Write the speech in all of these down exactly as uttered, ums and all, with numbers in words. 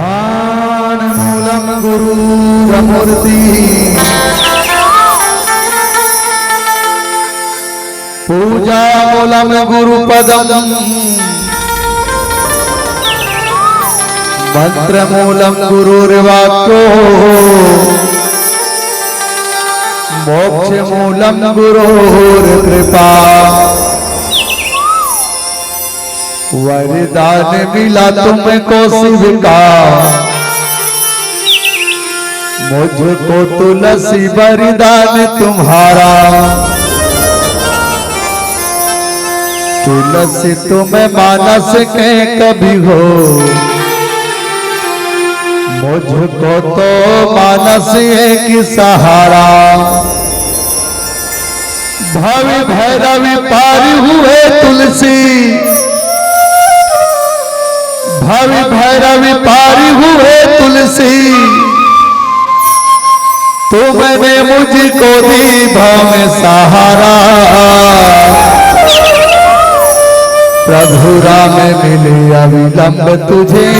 ध्यान मूलं गुरुरमूर्ति, पूजा मूलं गुरुपदम, मंत्र मूलं गुरुर्वाक्यो, मोक्ष मूलं गुरुर्कृपा। वरदान मिला तुमको शिव का, मुझको तुलसी वरदान तुम्हारा। तुलसी तुम मानस के कवि हो, मुझको तो मानस एक सहारा। भव भैरव पार हुए तुलसी, भव भैरव पार हुए तुलसी, तूने मुझको दी भव सहारा। प्रभु राम मिले अविलंब तुझे,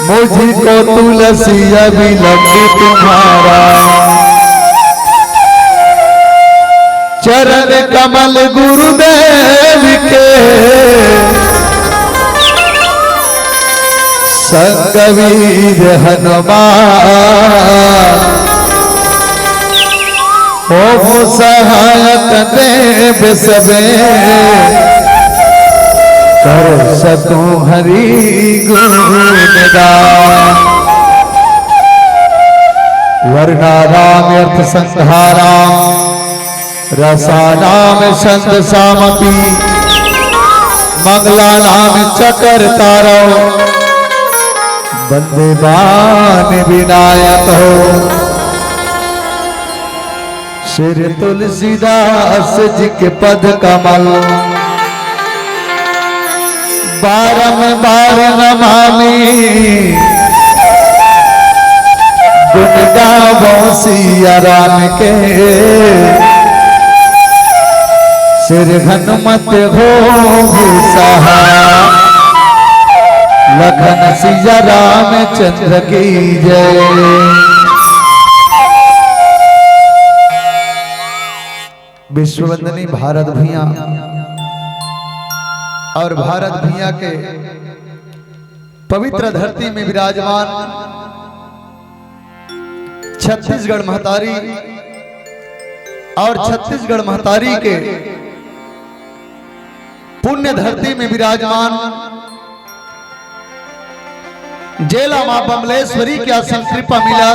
मुझको तुलसी अविलंब तुम्हारा। चरण कमल गुरुदेव के, संग वीर हनुमान। ओम सहायक देव सबे, करो सकूं हरि गुण गान। वर्णानाम अर्थ संहाराम, रसानाम छंद सामपि, मंगलानाम चकर तारव, वंदे बान विनायक हो। श्री तुलसीदास जी के पद कमल बारंबार नमामि, गुण गावो सिया राम के। श्री हनुमत हो सहाय, लखन सिया रामचंद्र की जय। विश्ववंदनी भारत भुइयां और भारत भुइयां के पवित्र धरती में विराजमान छत्तीसगढ़ महतारी और छत्तीसगढ़ महतारी के पुण्य धरती में विराजमान जेला माँ बमलेश्वरी के असीम कृपा मिला,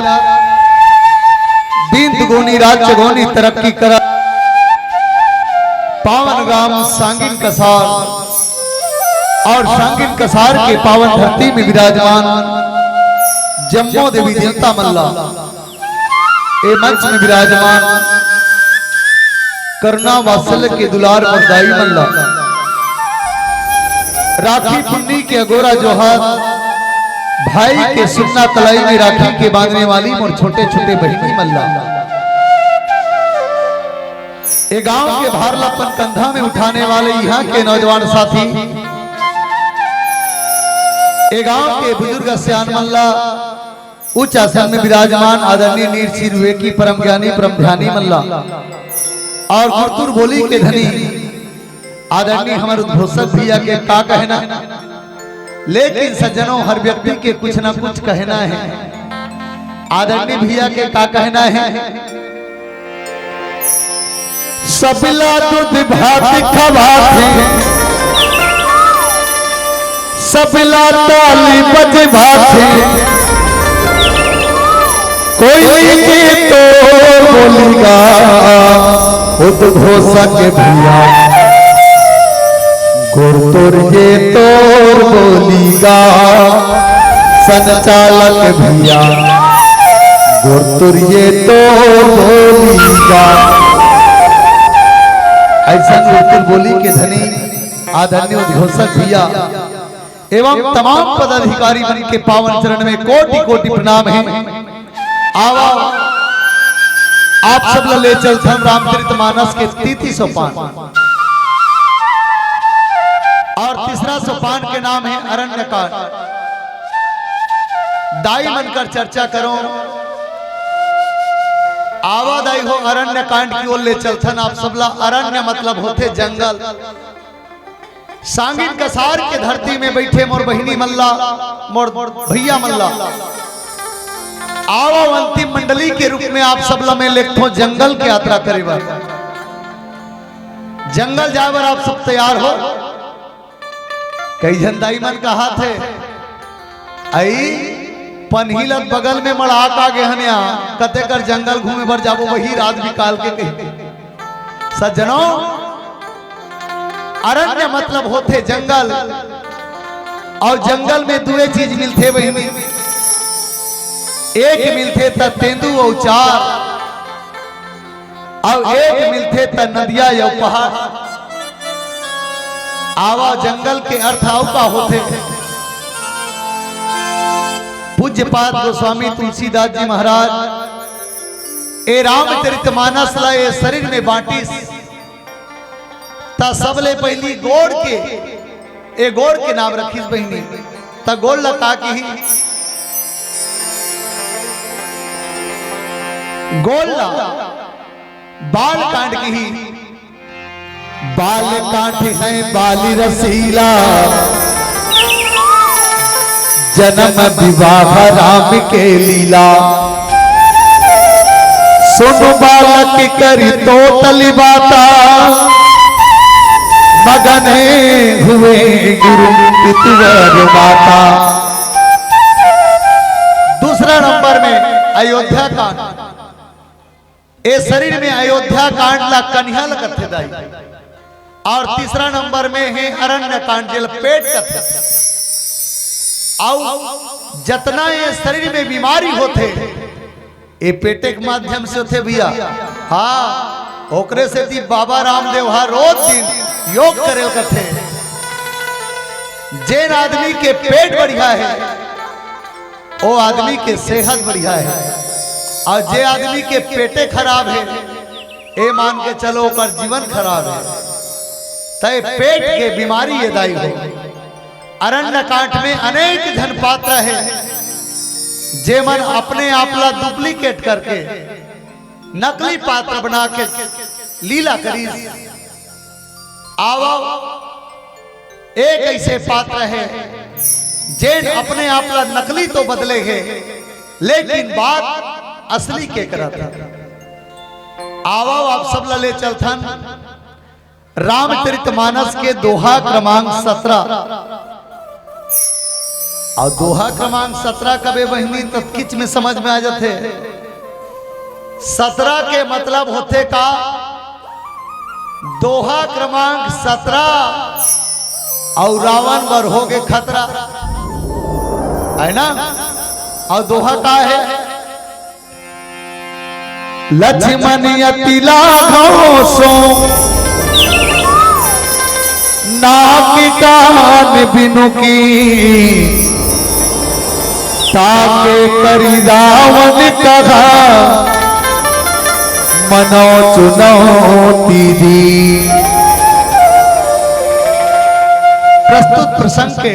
दीन दुगुनी रात चगोनी तरक्की करा, पावन ग्राम सांगिन कसार और सांगिन कसार के पावन धरती में विराजमान जम्मो देवी देवता मल्ला, ए मंच में विराजमान करुणा वात्सल्य के दुलार मोर दाई मल्ला, राखी पुन्नी के अगोरा जोहार, भाई के सुन्ना कलाई में राखी के बांधने वाली मोर छोटे छोटे बहिनी मल्ला, ए गांव के भार ला अपन कंधा में उठाने वाले यहाँ के नौजवान साथी, ए गांव के बुजुर्ग सियान मल्ला, उच्च आसन में विराजमान आदरणीय नीर सिर विवेकी परम ज्ञानी परम ध्यानी मल्ला और गुरतुर बोली के धनी आदरणीय हमर उद्घोषक भैया के का कहना, लेकिन सज्जनों, हर व्यक्ति के कुछ ना कुछ कहना है। आदरणीय भैया के का कहना है? सबला दूध भात खवाथे, सबला ताली बजवाथे, कोई के तोर बोली गा, उद्घोषक भैया, गुरतुर ये तोर बोली गा, संचालक भैया, गुरतुर ये तोर बोली गा। ऐसन गुरतुर बोली के धनी आदरणीय उद्घोषक भैया एवं तमाम पदाधिकारी मन के पावन चरण में कोटि कोटि प्रणाम है। आवा, आप सब ला ले चलथन रामचरित मानस के तीती सोपान। और तीसरा सोपान के नाम है अरण्य कांड। दाई मन कर चर्चा करो। आवा दाई हो, अरण्य कांड की ओर ले चलथन आप सबला। अरण्य मतलब होथे जंगल। सांगिन कसार के धरती में बैठे मोर बहिनी मन ला, मोर भैया मन ला, आवा अंतिम मंडली के रूप में आप सबला मैं लेगथों जंगल के यात्रा करे बर। जंगल जाए बर आप सब तैयार हो? कई झन दाई मन कहाथे, "अई, पनही ल बगल में मड़ा का गे हन या, कते कर जंगल घूमे बर जाबो, वही रात बिकाल के कही।" सज्जनों, अरण्य मतलब होथे जंगल, अउ जंगल में दुए चीज मिलथे बहिनी, एक मिलथे त तेंदू अउ चार, अउ एक मिलथे त नदिया अउ पहाड़। आवा जंगल के अर्थ अउ का होथे? पूज्यपाद गोस्वामी तुलसीदास जी महाराज ए रामचरितमानस ला ए शरीर में बांटिस, त सबले पहिली गोड़ के, ए गोड़ के नाम रखिस बहिनी, त गोड़ ला का किही? गोड़ ला बाल कांड किही। बाल कांड है बाली रसीला, जन्म विवाह राम के लीला। सुन बालक करी तो तली बाता, मगन हुए गुरु पितवर माता। दूसरा नंबर में अयोध्या कांड। ए शरीर में अयोध्या कांड ला कन्या ल कथे दाई, अउ तीसरा नंबर में हे अरण्य कांड, जेला पेट कथे। अउ जतना ए शरीर में बीमारी होथे, ए पेटे के माध्यम से होथे भैया। हाँ, ओकरे सेती बाबा रामदेव ह रोज दिन योग करे ल कथे। जेन आदमी के पेट बढ़िया हे, ओ आदमी के सेहत बढ़िया हे, अउ जे आदमी के पेटे खराब हे, ए मान के चलो ओकर जीवन खराब हे। त ए पेट के बीमारी ए दाई हो। अरण्य कांड में अनेक झन पात्र हे, जेमन अपने आप ला डुप्लीकेट करके, नकली पात्र बना के लीला करिस। आवव, एक ऐसे पात्र हे, जेन अपने आप ला नकली तो बदले हे, लेकिन बात असली के करत हे। आवव, आप सब ला ले चलथन रामचरितमानस के दोहा क्रमांक सतरा। अउ दोहा क्रमांक सतरा कबे बहिनी, त किच में समझ में आ जाथे। सतरा के मतलब होथे का? दोहा क्रमांक सतरा, अउ रावण बर हो गे खतरा, हे ना? अउ दोहा का हे? लक्ष्मण अति लाघव सों नाक कान बिनु कीन, ताके करि रावण कहा मनौ चुनौती दीन। प्रस्तुत प्रसंग के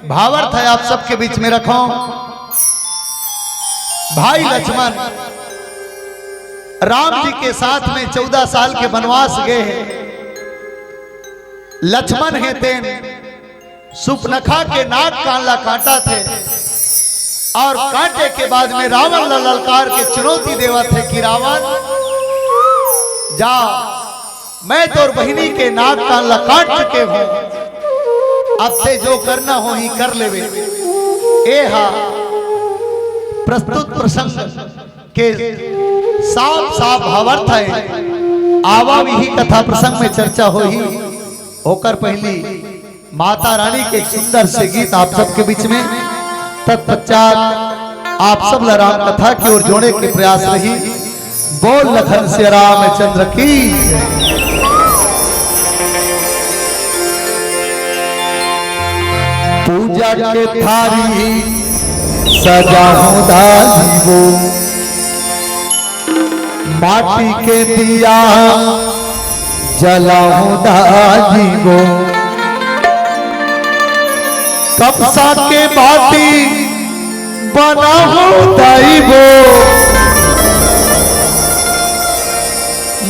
भावार्थ हे, आप सबके बीच में रखों। भाई लक्ष्मण राम जी के साथ में चौदह साल के वनवास गे हे। लक्ष्मण हे तेन सुपनखा के नाक कान ला काटथे अउ काटे के बाद में रावण ला ललकार के चुनौती देवथे कि रावण, जा, मैं तोर बहिनी के नाक कान ला काट चुके हों, अब ते जो करना होही कर लेबे। ए हा प्रस्तुत प्रसंग के साफ साफ भावार्थ हे। आवव इही कथा प्रसंग में चर्चा होही, ओकर पहिली माता रानी के एक सुंदर से गीत आप सबके बीच में। तत्पश्चात आप सब ला राम कथा की ओर जोड़े के प्रयास रही। बोल लखन सिया रामचंद्र की। पूजा के थारी सजाहूं दाई वो, माटी के दिया जलाहूं दाई वो, कपसा के बाटी बनाहूं दाई वो,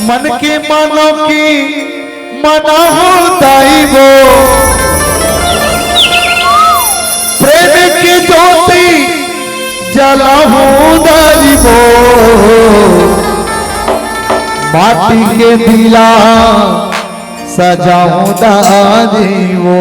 मन के मानव की मनाहूं दाई वो, प्रेम की ज्योति जलाहूं दाई वो, माटी के दिला सजाहूं दाई वो।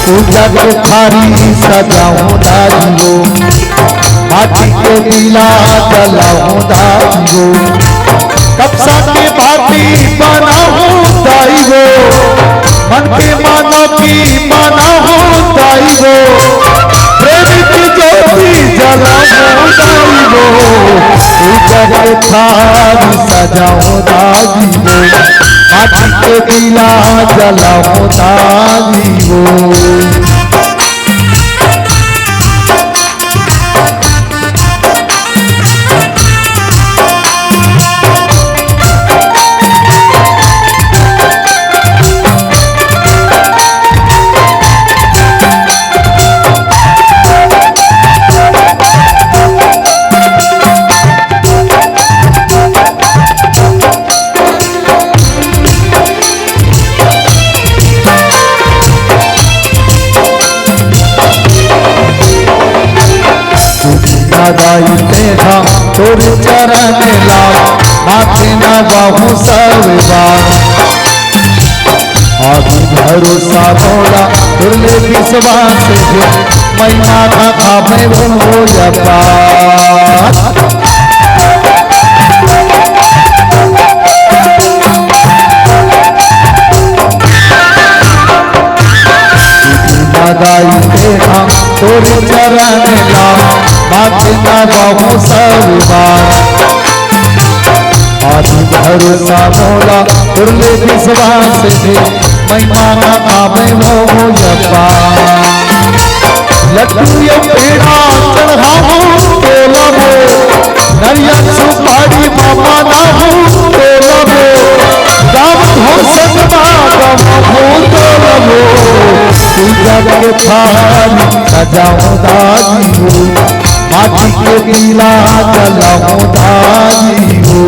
पूजा के थारी सजाऊं दाई वो, माटी के दिला जलाऊं दाई वो, कपसा के बाती बनाऊं दाई वो, मन के मानव की मनाहूं दाई वो, प्रेम की ज्योति जलाऊं दाई वो, पूजा के थारी सजाऊं दाई वो, माटी के दिला जलाऊं दाई वो। दाई तेरा तोर चरण ला, माथे नवाहूं सब बार। आज भरोसा मोला तोर ले विश्वास हे, महिमा ना खावे वो अपार। दाई तेरा तोर चरण ला, माथे नवाहूं सब बार। आज भरोसा मोला तोर ले विश्वास हे, महिमा ना खावे वो अपार। लड्डू या पेड़ा चढ़ाहूं तोला वो, नरिया सुपारी मनाहूं तोला वो, गाँव धोसन मा गवाहूं तोला वो, पूजा के थारी सजाऊं दाई वो, माटी के दिला जलाऊं दाई वो।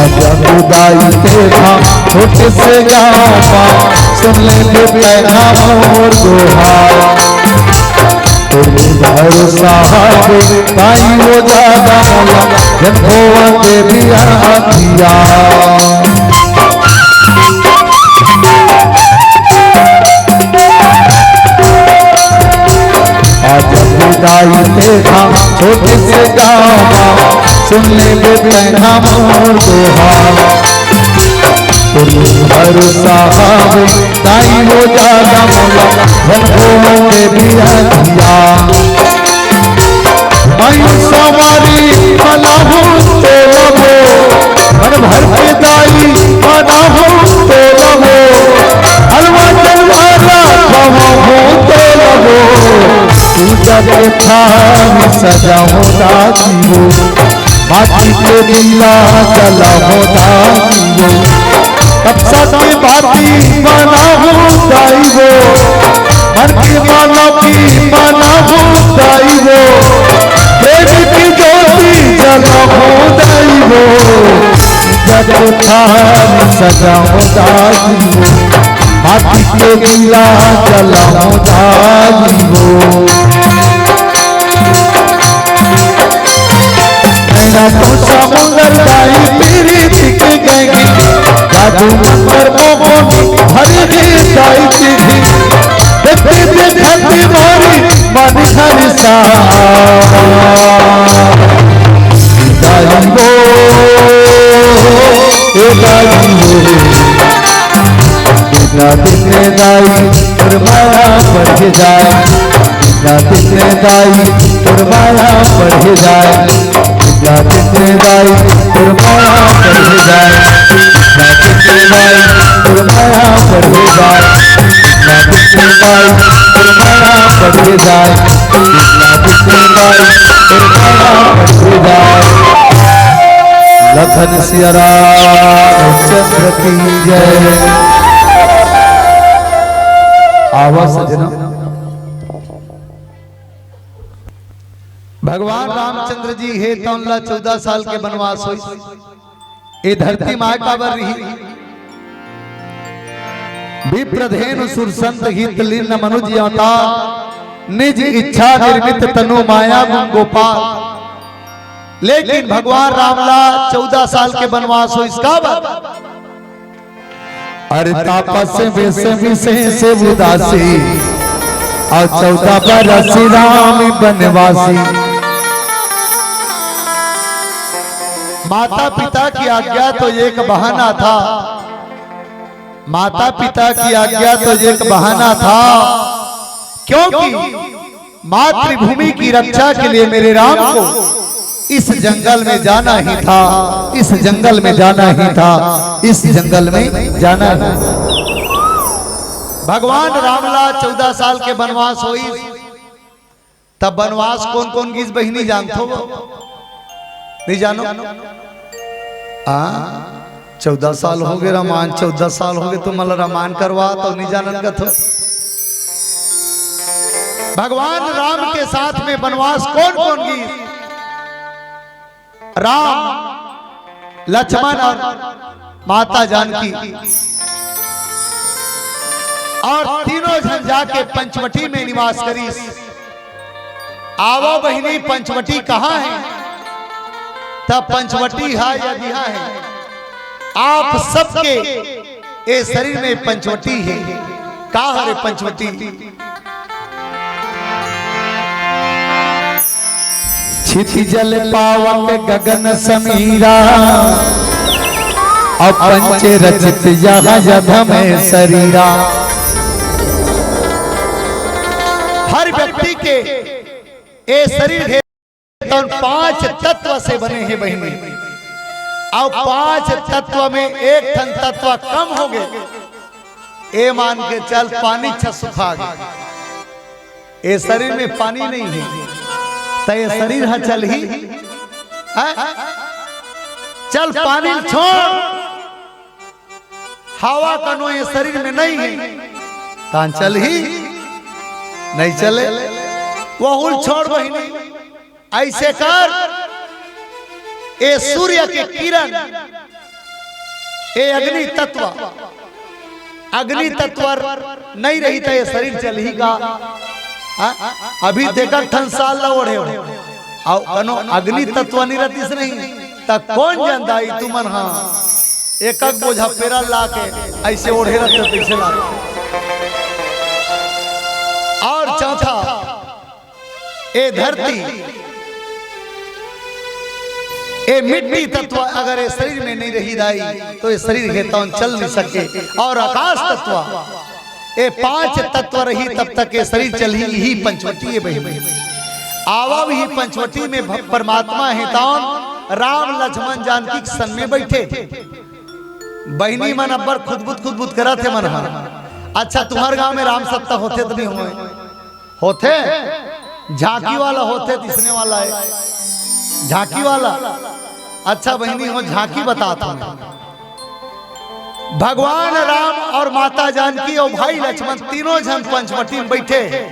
आजा दाई तेरा छोटे से गाँव मा, सुन ले बेटा मोर दोहा। तोर भरोसा हवे दाई वो ज्यादा मोला, जब होवा दे दिया हथिया। आज विदाई तेरा छोटे से गाँव मा, सुन ले बेटा मोर दोहा। तोर भरोसा हवे दाई वो ज्यादा मोला, धन होवे भी हथिया। माई सवारी मनाहूं तोला वो, मन भर के दाई मनाहूं तोला वो, हलवा जलवा राखवाहूं तोला वो, पूजा के थारी सजाऊं दाई वो, बाती के दिया जलावो दाई वो, कपसा के बाती बनावो दाई वो, मन के माला की बनावो दाई वो, प्रेम की ज्योति जलावो दाई वो, जग थारी सजावो दाई वो, बाती के दिया जलावो दाई वो। नैना तो समुंदर दाई प्रीति के गंगी, जादू मंतर मोहनी भर दे दाई तुझी। देखते देखते मारी मन हर सा। दाई वो, ए दाई वो, बिना दिन दाई तोर माया बढ़ जाए, बिना दिन दाई तोर माया बढ़ जाए, बिना दिन दाई तोर माया बढ़ जाए, बिना दिन दाई तोर माया बढ़ जाए, बिना दिन दाई तोर माया बढ़ जाए, बिना दिन दाई तोर माया बढ़ जाए। लखन सिया रामचंद्र की जय। आवा सजना। भगवान रामचंद्र जी हे तौन ला चौदह साल के बनवास होइस। ए धरती माय काबर रही? विप्रधेनु सुरसंत हित लीन मनुज यवता, निज इच्छा निर्मित तनु माया गुण गोपाल। लेकिन भगवान राम ला चौदह साल के बनवास होइस काबर? अरे तापस वेश विशेष उदासी, और चौदह बरस राम बनवासी। माता पिता की आज्ञा तो एक बहाना था, माता पिता की आज्ञा तो एक बहाना था, क्योंकि मातृभूमि की रक्षा के लिए मेरे राम को इस जंगल में जाना ही था, इस जंगल में जाना ही था, इस जंगल में जाना ही था। भगवान राम ला चौदह साल के बनवास होइस, तब बनवास कोन कोन गीस बहिनी जानथो? नहीं जानो? आ, चौदह साल हो गए रामायण, चौदह साल हो गए तुम मला रामायण करवा तो नहीं जानन कथो। भगवान राम के साथ में बनवास कोन कोन गीस? राम, लक्ष्मण और माता जानकी, और तीनों झन जाके पंचवटी में निवास करीस। आवो बहिनी, पंचवटी कहाँ है? तब पंचवटी है या दिहा है? आप सबके ए शरीर में पंचवटी है। का हरे पंचवटी? क्षिति जल पावक गगन समीरा, और पंच रचित यह यध में शरीरा। हर व्यक्ति के ए शरीर है, तन पांच तत्व से बने हैं बहिनी। अब पांच तत्व में एक ठन तत्व कम हो गए, ए मान के चल, पानी छ सुखा गए, ए शरीर में पानी नहीं है, तो ये शरीर ह चलही? हैं? चल, पानी छोड़, हवा कनो ये शरीर में नहीं है, तान चलही? नहीं चले। वहुल छोड़ बहिनी, ऐसे कर, ए सूर्य के किरण, ए अग्नि तत्व, अग्नि तत्व नहीं रही तो ये शरीर चलही का? हाँ? अभी देखत ठन साल ला ओढ़े हो, और कनो अग्नि तत्व नहीं रहतीस नहीं, त कौन जानता ई तुमन हा एक एक बोझा पेरा ला के ऐसे ओढ़े रहते, कैसे ला? और चौथा, ए धरती, ए मिट्टी तत्व अगर ए शरीर में नहीं रही दाई, तो ये शरीर हे तौन चल नहीं सके। और आकाश तत्व, ए पांच तत्व रही तब तक ये शरीर चलही, ही पंचवटी है बहिनी। आवा भी पंचवटी में भ-, परमात्मा हे तौन राम लक्ष्मण जानकी के संग में बैठे। बहिनी मन अब्बड़ खुदबुत खुदबुत करत हे मन हा। अच्छा, तुम्हार गांव में राम सत्ता होथे तो नहीं होय? होथे, झांकी वाला होथे, दिसने वाला है। झांकी वाला। अच्छा बहिनी हो, झांकी बतात हंव। भगवान राम अउ माता जानकी अउ भाई लक्ष्मण तीनों झन पंचवटी म बइठे हे।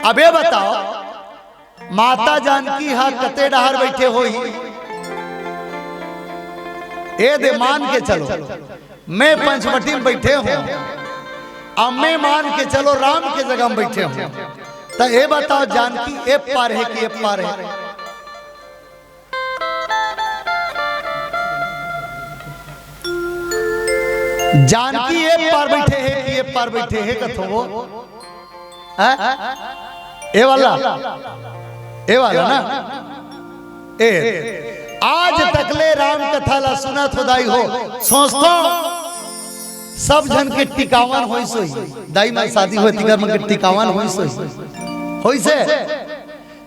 अब ए बताव, माता जानकी ह कते डहार बइठे होही? ए दे मान के चलो, मैं पंचवटी म बइठे हंव, अब मैं मान के चलो राम के जगह म बइठे हंव, त ए बताव जानकी ए पार हे कि ए पार हे? जानकी ए पार बइठे हे कि ए पार बइठे हे कथो वो? हैं? ए वाला? ए वाला ना? ए, आज तक ले राम कथा ला सुनत हो दाई हो, सोचथंव सब झन के टिकावन होइस होही। दाई मन शादी होय तिकर मन के टिकावन होइस होही। होइस हे?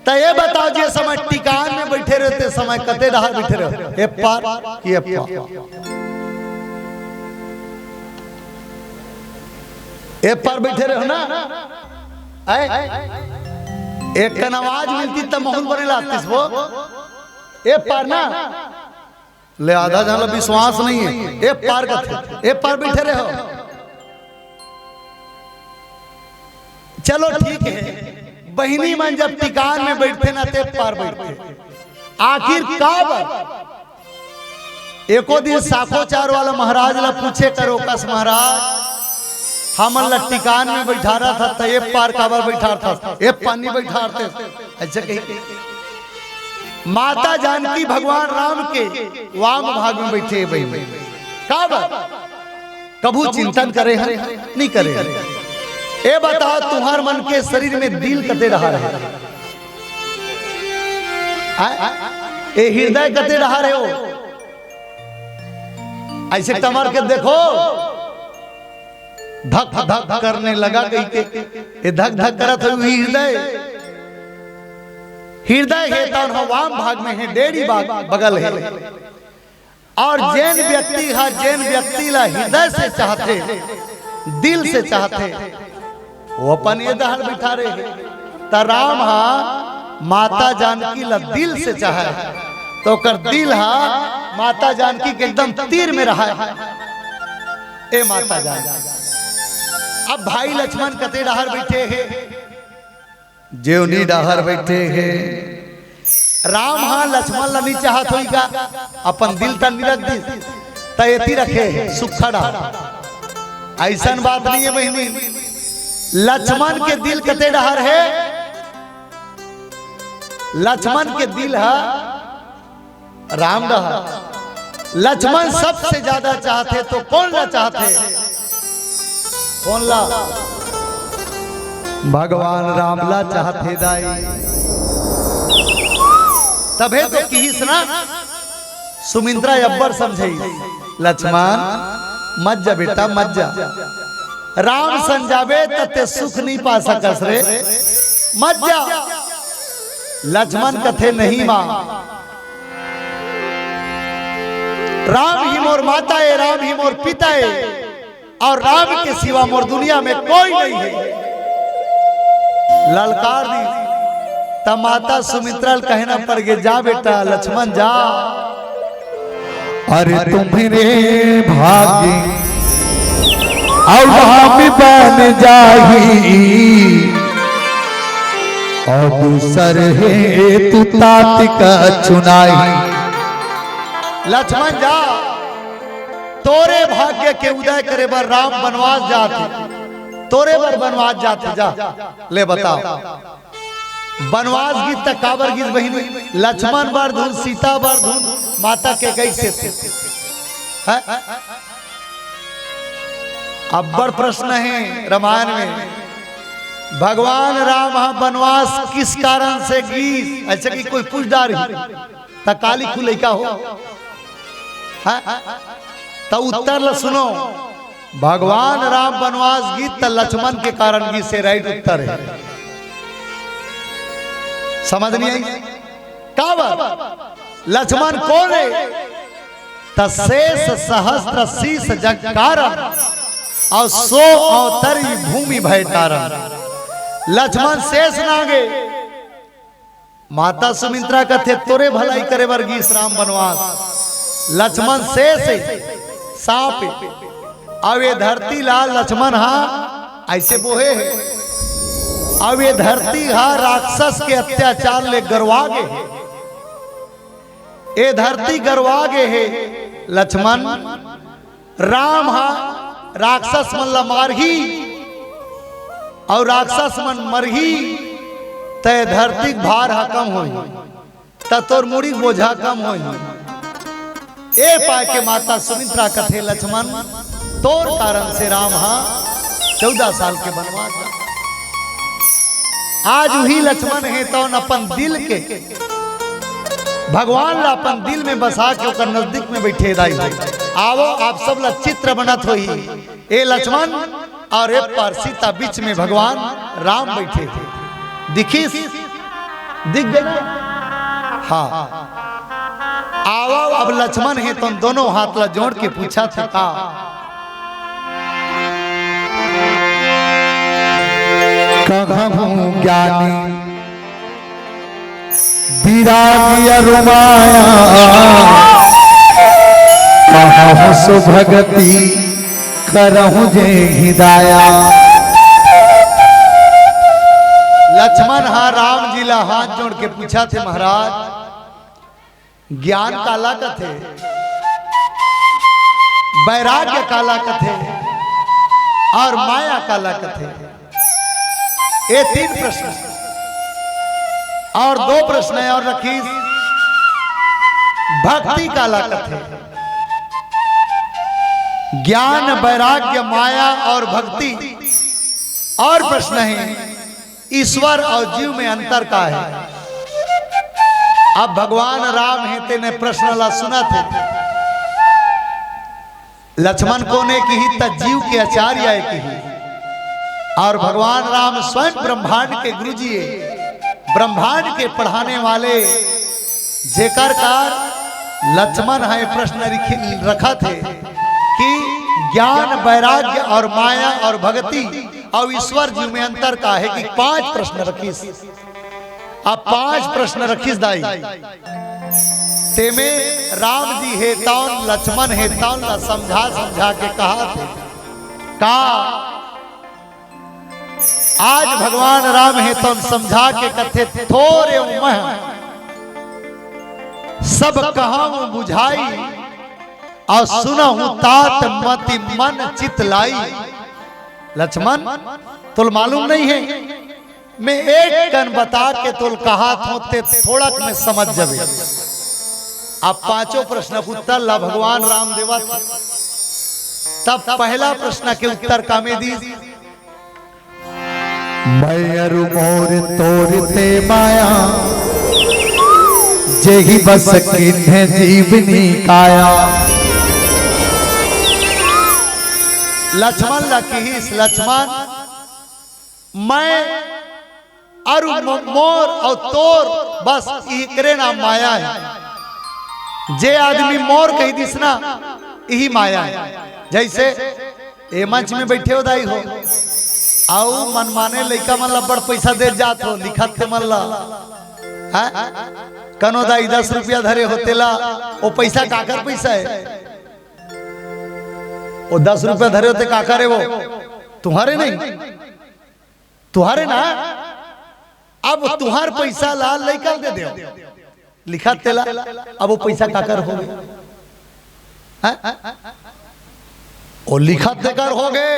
त ए बताव, जे समय टिकावन में बइठे रहेव, ते समय कते डहार बइठे रहेव? ए पार कि ए पार? ए पार बइठे रहेव ना? आय? एक कन आवाज मिलतिस त माहौल बने लागतिस वो। ए पार ना? ले आधा झन ला विश्वास नइ हे। ए पार कथे, ए पार बइठे रहेव। चलो ठीक हे, बहिनी मन जब टिकावन में बइठथे ना, ते पार बइठथे। आखिर काबर? एको दिन साखोचार वाला महाराज ला पूछे करो कस, महाराज, हमन ला टिकावन में बइठारथस त ए पार काबर बइठारथस, ए पार नइ बइठारथस? अइसे कहिके माता जानकी भगवान राम के वाम भाग में बइठे हे बहिनी। काबर? कभू चिंतन करे हन? नइ करे हन। ए बताव, तुंहर मन के शरीर में दिल कते डहार हे? आय? ए हृदय कते डहार हे वो? अइसे टमर के देखो, धक धक करने लगा कहिके, ए धक धक करत हे वो हृदय। हृदय हे तउन ह वाम भाग में हे, डेड़ी बाग बगल हे। अउ जेन व्यक्ति ह, जेन व्यक्ति ला हृदय से चाहथे, दिल से चाहथे, वो अपन ए डहार बइठारे हे। त राम ह माता जानकी ला दिल से चाहे, त ओकर दिल ह माता जानकी के एकदम तीर में रहय। ए माता जानकी, अब भाई लक्ष्मण कते डहार बइठे हे? जेवनी डहार बइठे हे। राम ह लक्ष्मण ला नइ चाहत होही का? अपन दिल तन नइ रख दिस, त एती रखे हे सुक्खा डहार। अइसन बात नइ हे बहिनी, लक्ष्मण के दिल कते डहार हे? लक्ष्मण के दिल ह राम डहार। लक्ष्मण सबसे ज्यादा चाहथे त कोन ला चाहथे? कोन ला? भगवान राम ला चाहथे दाई। तभे तो किहिस ना, सुमित्रा अब्बड़ समझाइस, लक्ष्मण मत जा बेटा, मत जा। राम संग जाबे त तें सुख नइ पा सकस रे, मत जा। लक्ष्मण कथे, नहीं माँ, राम ही मोर माता ए, राम ही मोर पिता ए, अउ राम के सिवा मोर दुनिया में कोई नइ हे। ललकार दिस, त माता सुमित्रा ल कहना पड़ गे, जा बेटा लक्ष्मण जा। अरे तुम्हरे भाग्य अउ राम बन जाही, अउ दूसर हेतु तात कछु नाही। लक्ष्मण जा, तोरे भाग्य के उदय करे बर राम बनवास जात हे, तोरे बर बनवास जात हे, जा। ले बताव, बनवास गिस त काबर गिस बहिनी? लक्ष्मण बर धुन, सीता बर धुन, माता कैकई से। हैं? अब्बड़ प्रश्न हे रामायण में, भगवान राम ह बनवास किस कारण से गिस? अइसे कि कोई पूछ डारही, त काली खुलई का हो? हैं? त उत्तर ल सुनो, भगवान राम बनवास गिस त लक्ष्मण के कारण गिस, ए राइट उत्तर हे। समझ नइ आइस? काबर? लक्ष्मण कोन हे? त शेष सहस्त्र शीश जग कारण, अउ सो अवतरी भूमि भय तारण। लक्ष्मण शेष नाग ए, माता सुमित्रा कथे, "तोरे भलाई करे बर गीस राम बनवास।" लक्ष्मण शेष हे, सांप हे। अब ये धरती ला लक्ष्मण हा ऐसे बोहे हे। अब ये धरती हा राक्षस के अत्याचार ले गरवा गे हे। ये धरती गरवा गे हे लक्ष्मण। राम हा राक्षस मन ला मारही अउ राक्षस मन मरही, त धरती के भार हा कम होही, त तोर मुड़ी के बोझा कम होही। ए पाय के माता सुमित्रा कथे, "लक्ष्मण, तोर कारण से राम हा चौदह साल के बनवास।" आज उही लक्ष्मण हे, तौन अपन दिल के भगवान ला अपन दिल में बसा के ओकर नजदीक में बैठे दाई हो। आवो, आप सब ला चित्र बनत होही। ए लक्ष्मण अउ ए पार सीता, बीच में भगवान राम बैठे हे। दिखिस? दिख गे? हाँ। आवो, अब लक्ष्मण हे, तौन दोनों हाथ ला जोड़ के पूछथे का? कहूँ ज्ञानी विरागी अरु माया, कहूँ सो भगति करहु जेहि दाया। लक्ष्मण हा राम जी ला हाथ जोड़ के पूछथे, महाराज, ज्ञान काला कथे, वैराग्य काला कथे अउ माया काला कथे? ये तीन प्रश्न अउ दो प्रश्न हे अउ रखिस, भक्ति काला कथे? ज्ञान, वैराग्य, माया अउ भक्ति। अउ प्रश्न हे, ईश्वर अउ जीव में अंतर का हे? अब भगवान राम हे, तेने प्रश्न ला सुनथे। लक्ष्मण कोन ए किही, त जीव के आचार्य ए किही। अउ भगवान राम स्वयं ब्रह्मांड के गुरुजी ए, ब्रह्मांड के पढ़ाने वाले, जेकर कार लक्ष्मण हा ए प्रश्न रखथे कि ज्ञान, वैराग्य अउ माया अउ भक्ति अउ ईश्वर जीव में अंतर का हे कि पांच प्रश्न रखिस। अब पांच प्रश्न रखिस दाई। तेमे राम जी हे तौन, लक्ष्मण हे तौन ला समझा समझा के कहथे का आज भगवान राम हे तौन समझा के कथे, थोर ए उमर सब कहूँ बुझाई, अउ सुनहु तात मति मन चित लाई। लक्ष्मण, तोल मालूम नइ हे, मैं एक कन बता के तोल कहत हों, ते थोड़क में समझ जबे। अब पांचों प्रश्न के उत्तर ला भगवान राम देवत। तब पहला प्रश्न के उत्तर का में दीस? मैं अरु मोर तोर ते माया, जेहि बस कीन्हे जीवनी काया। लक्ष्मण ला किहिस, लक्ष्मण, मैं अरु म-, मोर अउ तोर बस इकरे नाम माया हे। जे आदमी मोर कहि दिस ना, इही माया हे। जइसे ए मंच में बइठे हो दाई हो, अउ मनमाने लइका मन ला बड़ पइसा दे जात हो, लिखत ते मन ला, हैं? कनो दाई दस रुपया धरे हो तेला, ओ पइसा काकर पइसा हे? ओ दस रुपया धरे हो ते काकर हे वो? तुम्हारे नहीं, तुम्हारे ना। अब तुम्हार पइसा ला लइका ल दे देव, लिखत तेला, अब वो पइसा काकर होगे? हैं? वो लिखत तेकर होगे,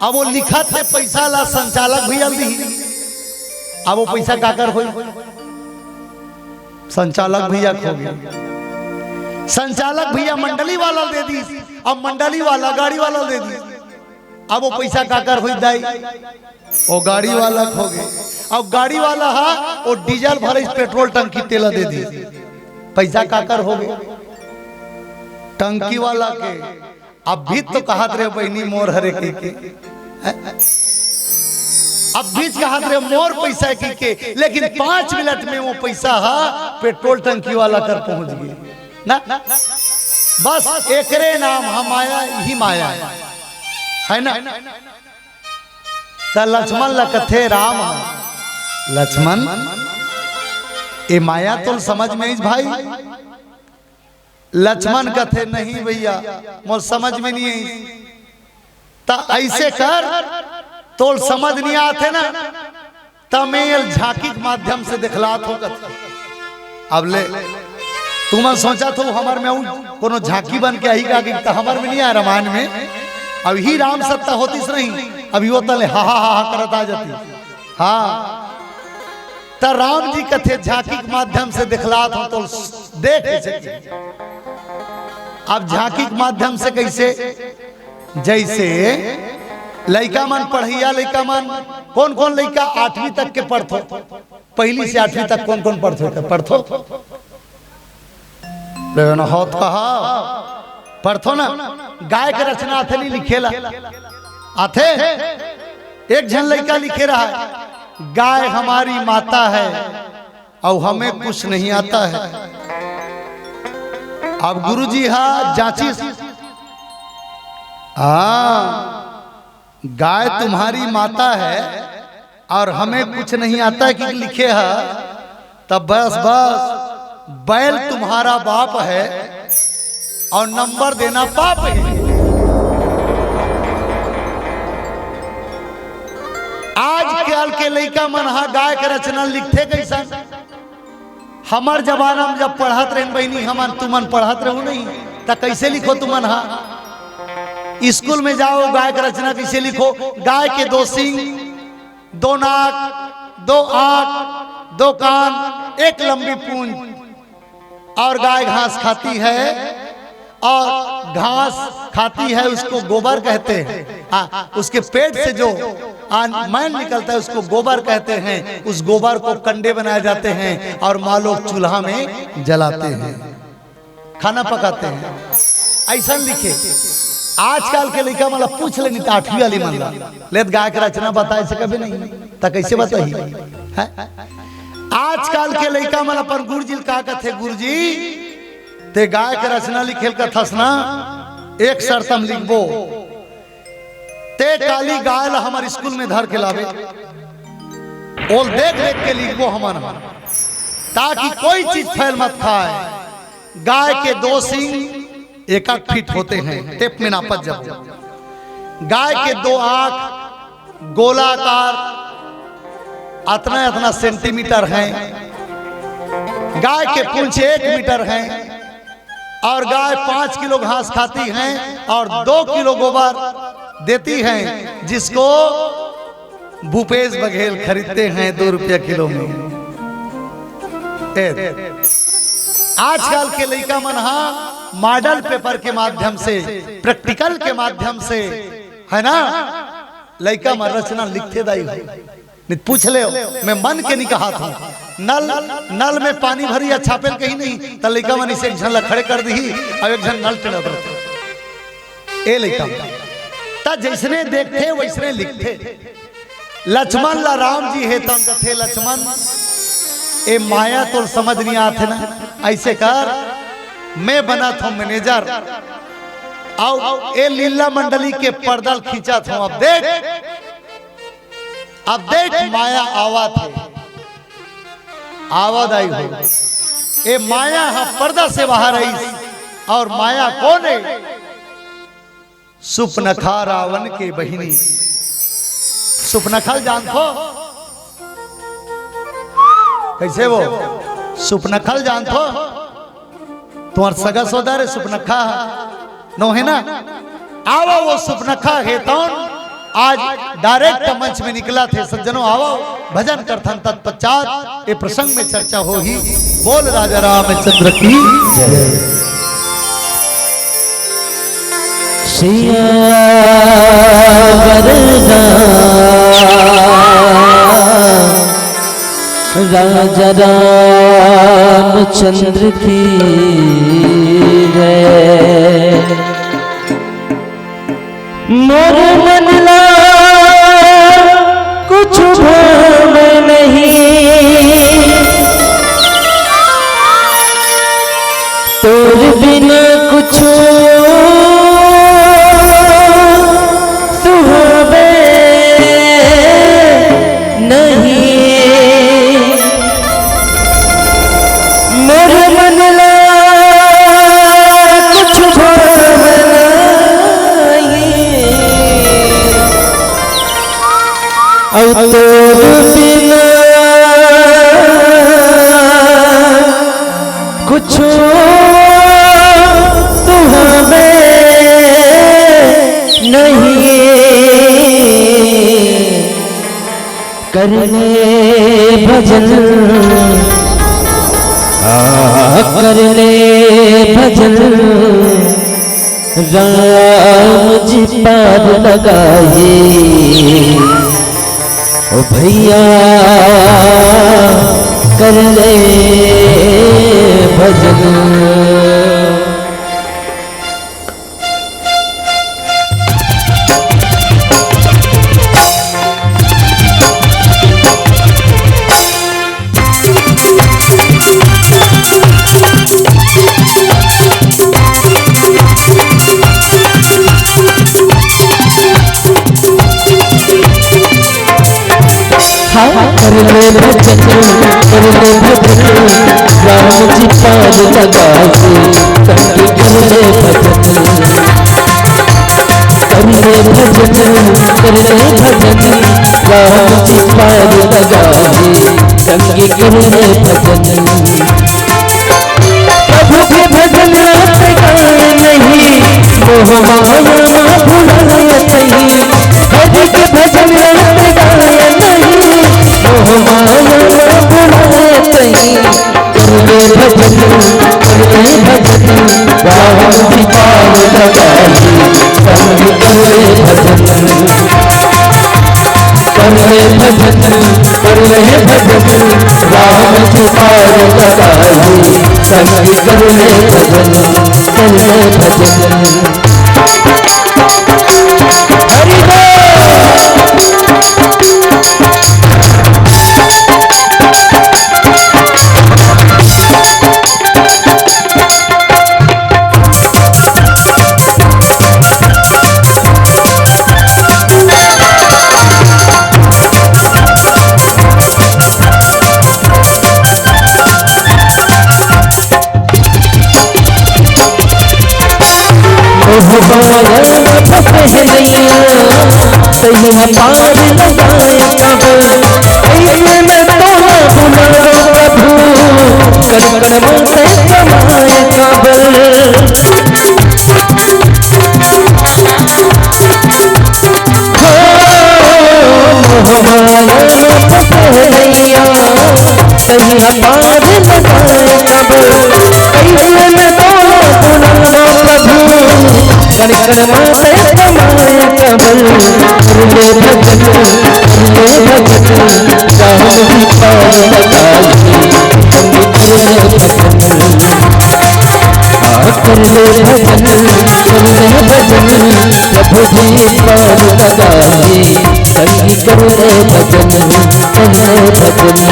अब वो लिखत ते पइसा ला संचालक भइया ल दिही, अब वो पइसा काकर होई? संचालक भइया के होगे। संचालक भइया मंडली वाला ल दे दिस, अब मंडली वाला गाड़ी वाला ल दे दिस, अब वो पइसा काकर होई दाई? वो गाड़ी वाला के होगे। अब गाड़ी वाला हा वो डीजल भरिस, पेट्रोल टंकी तेला दे दिस, पइसा काकर होगे? टंकी वाला के। अब भी तो कहत रहे बहिनी मोर हरे कहिके, हैं? अब भी कहत रहे मोर पइसा हे कहिके, लेकिन पांच मिनट में वो पइसा हा पेट्रोल टंकी वाला कर पहुंच गे ना। बस एकरे नाम हा माया, इही माया हे, है ना? त लक्ष्मण ल कथे राम, लक्ष्मण, ए माया तोल समझ में आइस भाई? लक्ष्मण कथे, "नहीं भैया, मोर समझ में नहीं आइस।" त ऐसे कर, तोल समझ नहीं आथे ना, त मैं एल झांकी के माध्यम से दिखलात हो कथे। अब ले, तुमन सोचत हो हमर में अउ कोनो झांकी बन के आही का, कि त हमर में नहीं आय रामायण में। अब ही राम सत्ता होतिस नहीं, अब यो तले हा हा हा हा करत आ जाती। हाँ, त राम जी कथे झांकी के माध्यम से दिखलात हो, तोल देख सके। अब झांकी के माध्यम से कैसे? जैसे लइका मन, पढ़इया लइका मन, कौन कौन लइका आठवीं तक के पढ़थो, पहली से आठवीं तक कौन कौन पढ़थो, पढ़थो? लेकिन होत कहा पढ़थो ना, गाय के रचना आथे नहीं लिखेला, आथे। एक झन लइका लिखे रहा, "गाय हमारी माता है और हमें कुछ नहीं आता है।" अब गुरुजी हा जांचिस, हाँ, "गाय तुम्हारी माता है और हमें कुछ नहीं आता है" कि लिखे है, तब बस, बस, "बैल तुम्हारा बाप है और नंबर देना पाप है।" आज काल के लइका मन हा गाय के रचना लिखथे कैसन? हमर जमाना में जब पढ़त रहेन बहिनी, हमन तुमन पढ़त रहू नहीं, त कैसे लिखो तुमन हा? स्कूल में जाओ, गाय के रचना कैसे लिखो? गाय के दो सींग, दो नाक, दो आंख, दो कान, एक लंबी पूंछ। और गाय घास खाती है और घास खाती है, उसको गोबर कहते हैं। हाँ, उसके पेट से जो अन-, मैल निकलता है, उसको गोबर कहते हैं। उस गोबर को कंडे बनाए जाते हैं और माँ लोग चूल्हा में जलाते हैं, खाना पकाते हैं। ऐसा लिखे। आजकल के लइका मन ला पूछ लेनी त आठवीं वाली मन ला, "ले त गाय के रचना बताए से कभी नहीं, त कैसे बताही?" हैं? आजकल के लइका मन अपन गुरुजी ल का कथे, "गुरुजी, ते गाय के रचना लिखेल कथस ना, एक शर्त हम लिखबो, ते काली गाय ला हमर स्कूल में धर के लाबे, ओल देख देख के लिखबो हमन, ताकि कोई चीज फैल मत खाए।" गाय के दो सींग एक आध फीट होते हैं, टेप में नापत जाओ। गाय के दो आंख गोलाकार अतना अतना सेंटीमीटर हैं। गाय के पूंछ एक मीटर हैं और गाय पाँच किलो घास खाती हैं और दो किलो गोबर देती हैं, जिसको भूपेश बघेल खरीदते हैं दो रुपया किलो में। ए, आजकल के लइका मन हा मॉडल पेपर के माध्यम से, प्रैक्टिकल के माध्यम से, है ना, लइका मन रचना लिखथे दाई हो। नहीं पूछ ले, मैं मन के नहीं कहा था। नल, नल में पानी भरी या छापेल कहीं नहीं, त लइका मन इसे एक झन ला खड़े कर दी और एक झन नल टेढ़ा करत। ए लइका, त जैसने देखथे वैसने लिखथे। लक्ष्मण ला राम जी हे तन कथे, "लक्ष्मण, ए माया तोर समझ नहीं आथे ना, ऐसे कर, मैं बनत हों मैनेजर, अउ ए लीला मंडली के पर्दा ल खींचत हों। अब देख, अब देख माया आवत हे, आवत आई हो। ए माया ह पर्दा से बाहर आइस, और माया कौन हे?" सुपनखा रावण के बहिनी। सुपनखा ल जानथो? कैसे वो? सुपनखा ल जानथो? तुम्हार सगा सोदर हे सुपनखा, नो हे ना? आवा वो सुपनखा हे तौन आज डायरेक्ट मंच में निकलत हे। सज्जनों, आवा भजन करथन, तत्पश्चात ए प्रसंग में चर्चा होही। बोल राजा रामचंद्र की जय। सियावर राम राजा रामचंद्र की जय। मोर मन ला कुछ भावे नहीं, तोर बिना कुछ सुहावे नहीं। अउ तोर बिना कुछु तो हवे नहीं। कर ले भजन, आ, कर ले भजन, राम जी पार लगाही। ओ भैया, कर ले भजन। हाँ, कर ले भजन, कर ले भजन, राम जी पार लगाही। संग कर ले भजन, कर ले भजन, कर ले भजन, राम जी पार लगाही। संग कर ले भजन। प्रभु के भजन रात गाए नहीं, मोह माया भुलाए नहीं। हरि के भजन रात गाए नहीं, मोह माया भुलाए नहीं। कर ले भजन, कर ले भजन, राम जी पार लगाही। संग कर ले भजन, कर ले भजन, कर ले भजन, राम जी पार लगाही। संग कर ले भजन, कर ले भजन। हरि बोल। मोह माया में फंसे नैया, कहीं पार लगाए काबल। ऐसे में तो ना भुलाओ प्रभु, कण कण मन से समाए काबल। हो, मोह माया में फंसे नैया, कहीं पार लगाए काबल। ऐसे में तो ना भुलाओ प्रभु, कण कण मन से समाए काबल। कर ले भजन, कर ले भजन, राम जी पार लगाही। संग कर ले भजन, आ, कर ले भजन, कर ले भजन, प्रभु जी पार लगाही। संग कर ले भजन, कर ले भजन।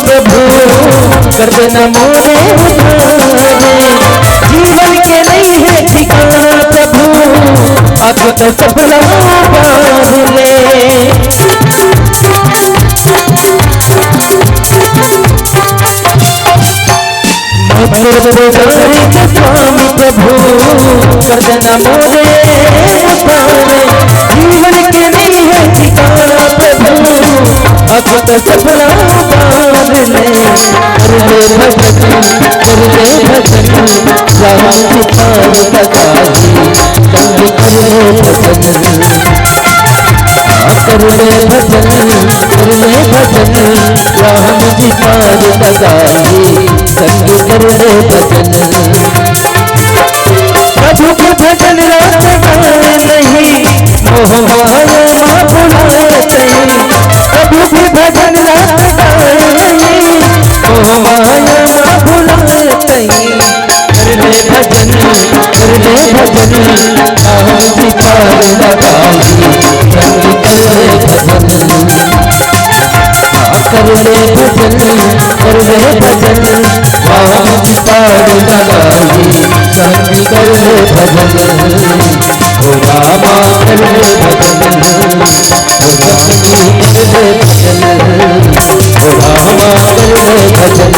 प्रभु, कर देना मोरे उद्धार। जीवन के नहीं है ठिकाना प्रभु, अब तो सपना बांध ले। मधुर पुजारी के स्वामी प्रभु, कर देना मोरे उद्धार। जीवन के नहीं है ठिकाना प्रभु, अब तो सपना बांध ले। कर ले भजन, कर ले भजन, राम जी पार लगाही। संग कर ले भजन, कर ले भजन, कर ले भजन, राम जी पार लगाही। संग कर ले भजन। प्रभु के भजन रात गाए नहीं, मोह माया मा भुलाए नहीं। प्रभु के भजन रात गाए नहीं, मोह माया मा भुलाए नहीं। कर ले भजन, कर ले भजन, राम जी पार लगाही। कर ले भजन, कर ले भजन, राम की पार लगाई, संग कर ले भजन, ओ रामा कर ले भजन, ओ राम की कर ले भजन, ओ रामा कर ले भजन,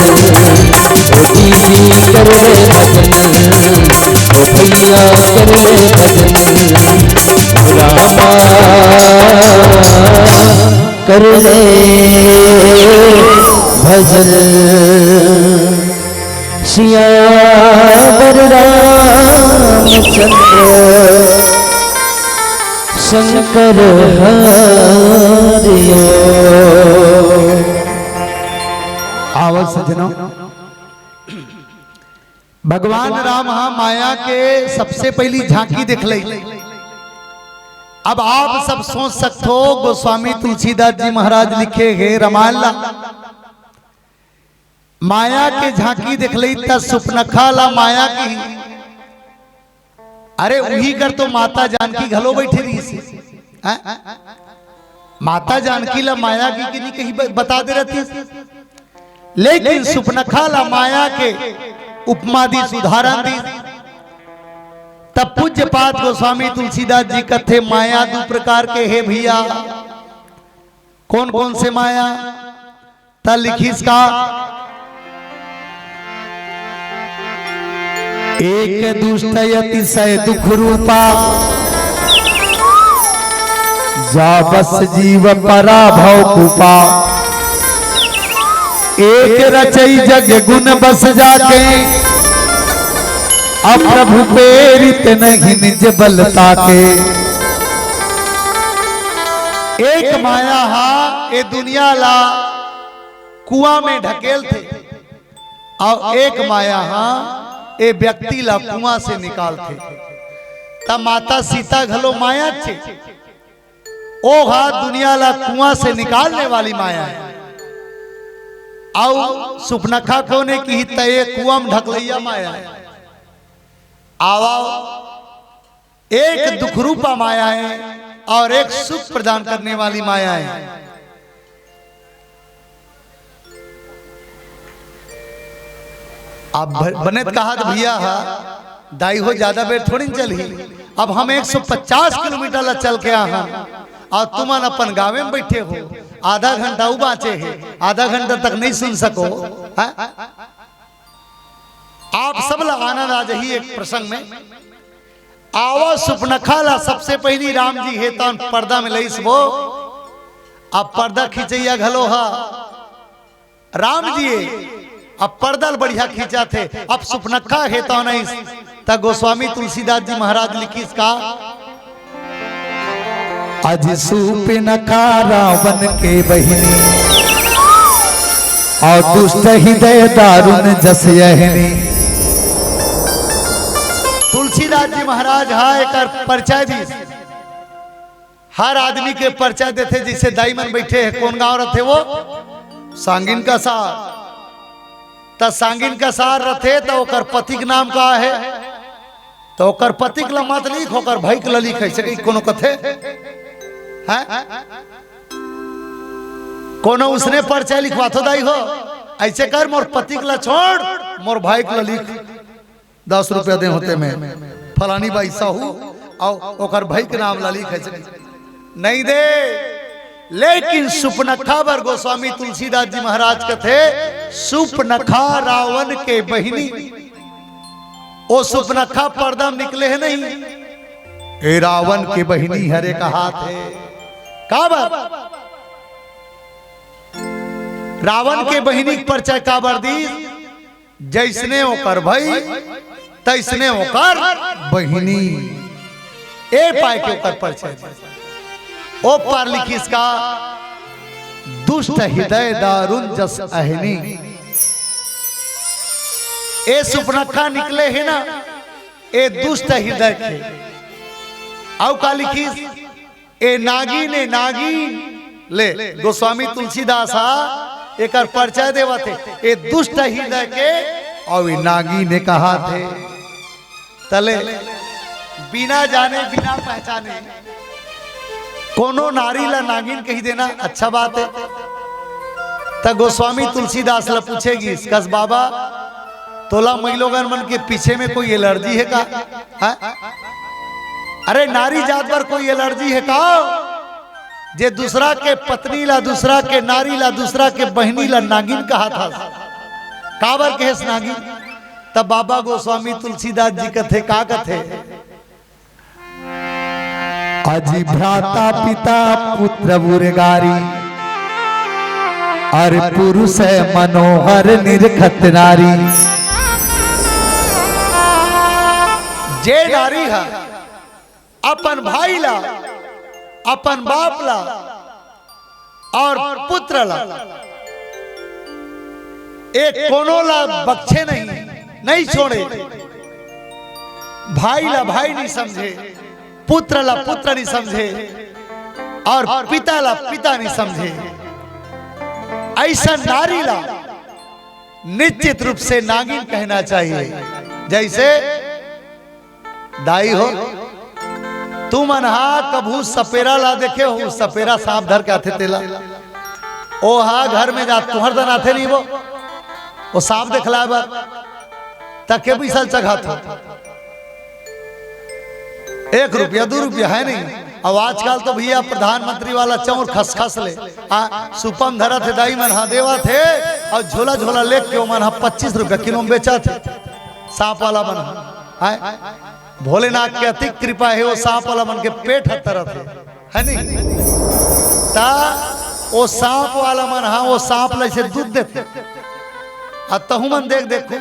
ओ दीदी कर ले भजन, ओ भैया कर ले भजन, ओ रामा कर ले भजन। सियावर रामचंद्र शंकर हरिओ। आवत सज्जनों, भगवान राम हा माया के सबसे पहली झांकी देखलई। अब आप सब सोच सकथो, गोस्वामी तुलसीदास जी महाराज लिखे हे रामायण ला, माया के झांकी देखलई त सुपनखा ला माया की। अरे उही कर तो माता जानकी घलो बैठे रहिस। हैं? माता जानकी ला माया की कि नहीं कहीं ब-, बता दे रहती। लेकिन सुपनखा ला माया के उपमा दीस, उदाहरण दीस। तब पूज्यपाद गोस्वामी तुलसीदास जी कथे, माया दू प्रकार के हे भैया। कौन कौन से माया? त लिखिस का, एक दुष्ट अतिशय दुख रूपा, जा बस जीव पराभव कुपा। एक रचई जग गुण बस जाके, अप्रभु पेरित नहीं निज बलता के। एक माया हा ए दुनिया ला कुआं में ढकेलथे, अउ एक माया हा ए व्यक्ति ला कुआं से निकालथे। त माता सीता घलो माया चे, ओ हा दुनिया ला कुआं से निकालने वाली माया हे। अउ सुपनखा कोने की ही त ए कुआं में ढकलैया माया हे। आवा, एक दुख रूपा माया हे अउ एक सुख प्रदान करने वाली माया हे। अब भ-, बने त कहा त भैया हा, दाई हो ज्यादा बेर थोड़ी न चलही। अब हम एक सौ पचास किलोमीटर ला चल के आए हन अउ तुमन अपन गाँवे में बैठे हो, आधा घंटा उ बाँचे हे, आधा घंटा तक नहीं सुन सको। हाँ? आप सब ला आनंद आ जाही एक प्रसंग में। आवा सुपनखा ला सबसे पहली राम जी हे तौन पर्दा में लइस वो। अब पर्दा खिंचैया घलो हा राम जी हे, अब पर्दा ल बढ़िया खींचथे। अब सुपनखा हे तौन आइस त गोस्वामी तुलसीदास जी महाराज लिखिस का, अजि सुपनखा रावन के बहिनी, अउ दुष्ट हृदय दारुन जस अहिनी। तुलसीदास जी महाराज हा एकर परिचय दीस। हर आदमी के परिचय देथे, जइसे दाई मन बइठे हे, कोन गांव रथे वो? सांगिन कसार। त सांगिन कसार रथे त ओकर पति के नाम का हे? त ओकर पति के ला मत लिख, ओकर भाई के ला लिख, अइसे कहीं कोनो कथे? हैं? कोनो उसने परिचय लिखवाथो दाई हो, अइसे कर, मोर पति के ला छोड़, मोर भाई के ला लिख, दस रुपया दे होते में, फलानी बाई साहू, अउ ओकर भाई के नाम ला लिख, अइसे नहीं दे। लेकिन सुपनखा बर गोस्वामी तुलसीदास जी महाराज कथे, सुपनखा रावन के बहिनी। ओ सुपनखा पर्दा में निकले हे नहीं, ए रावन के बहिनी हरे कहाथे। काबर? रावन के बहिनी के परिचय काबर दीस? जइसने ओकर भाई, तइसने ओकर बहिनी। ए पाय के ओकर परिचय दीस। ओ पार लिखिस का, दुष्ट हृदय दारुन जस अहिनी। ए सुपनखा निकले हे ना, ए दुष्ट हृदय के। अउ का लिखिस? ए नागिन, ए नागिन। ले, गोस्वामी तुलसीदास हा एकर परिचय देवत हे, ए दुष्ट हृदय के, अउ ए नागिन ए कहाथे। तले बिना जाने, बिना पहचाने, कोनो नारी ला नागिन कहि देना अच्छा बात हे। त गोस्वामी तुलसीदास ला पूछे गिस, कस बाबा, तोला मइलोगन मन के पीछे में कोई एलर्जी हे का? हैं? अरे, नारी जात बर कोई एलर्जी हे का, जे दूसरा के पत्नी ला, दूसरा के नारी ला, दूसरा के बहिनी ला नागिन कहत हस? काबर कहेस नागिन? त बाबा गोस्वामी तुलसीदास जी कथे, का कथे? अजी भ्राता पिता पुत्र उर गारी, अर पुरुष है मनोहर निरखत नारी। जे नारी ह अपन भाई ला, अपन बाप ला, अउ पुत्र ला, ए कोनो ला बख्शे नहीं, नहीं छोड़े। भाई ला भाई नहीं समझे, पुत्र ला पुत्र नहीं समझे, अउ पिता ला पिता नहीं समझे। अइसन नारी ला निश्चित रूप से नागिन कहना चाहिए। जइसे दाई हो, तुमन हा कभू सपेरा ला देखे हो? सपेरा सांप धर के आथे तेला। ओ हा घर में जा, तुंहर दन आथे नहीं वो, ओ सांप देखलाय बर। त के पइसा ल चघात हो? एक रुपया, दू रुपया हे नहीं। अब आजकल तो भइया प्रधानमंत्री वाला चाउर खसखस ले, आ, सुपा म धरत हे दाई मन हा, देवत हे, अउ झोला झोला लेके ओमन हा पच्चीस रुपया किलो में बेचत हे। सांप वाला मन हा, हैं? भोलेनाथ के अति कृपा हे, ओ सांप वाला मन के पेट ह तरत हे, हे नहीं? त ओ सांप वाला मन हा, ओ सांप ला अइसे दूध देथे। अउ तहू मन देख, देखू,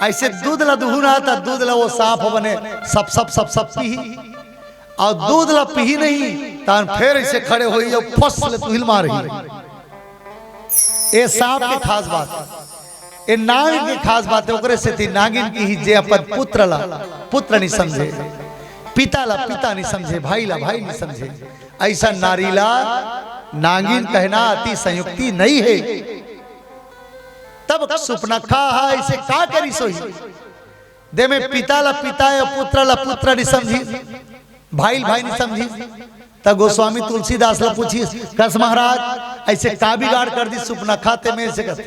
अइसे दूध ला दुहू ना, त दूध ला ओ सांप ह बने सप, सप, सप, सप पीही। अउ दूध ला पीही नहीं, तहन फेर अइसे खड़े होही अउ फस ले तुहिल मारही। ए सांप के खास बात, ए नागिन के खास बात हे, ओकरे सेती नागिन किहिस जे अपन पुत्र ला पुत्र नहीं समझे, पिता ला पिता नहीं समझे, भाई ला भाई नहीं समझे। अइसन नारी ला नागिन कहना अति संयुक्ति नहीं हे। तब सुपनखा हा अइसे का करिस होही? दे में पिता ला पिता अउ पुत्र ला पुत्र नहीं समझिस, भाई ला भाई नहीं समझिस। त गोस्वामी तुलसीदास ला पूछिस, कस महाराज, अइसे का बिगाड़ कर दिस सुपनखा ते में, अइसे कथे।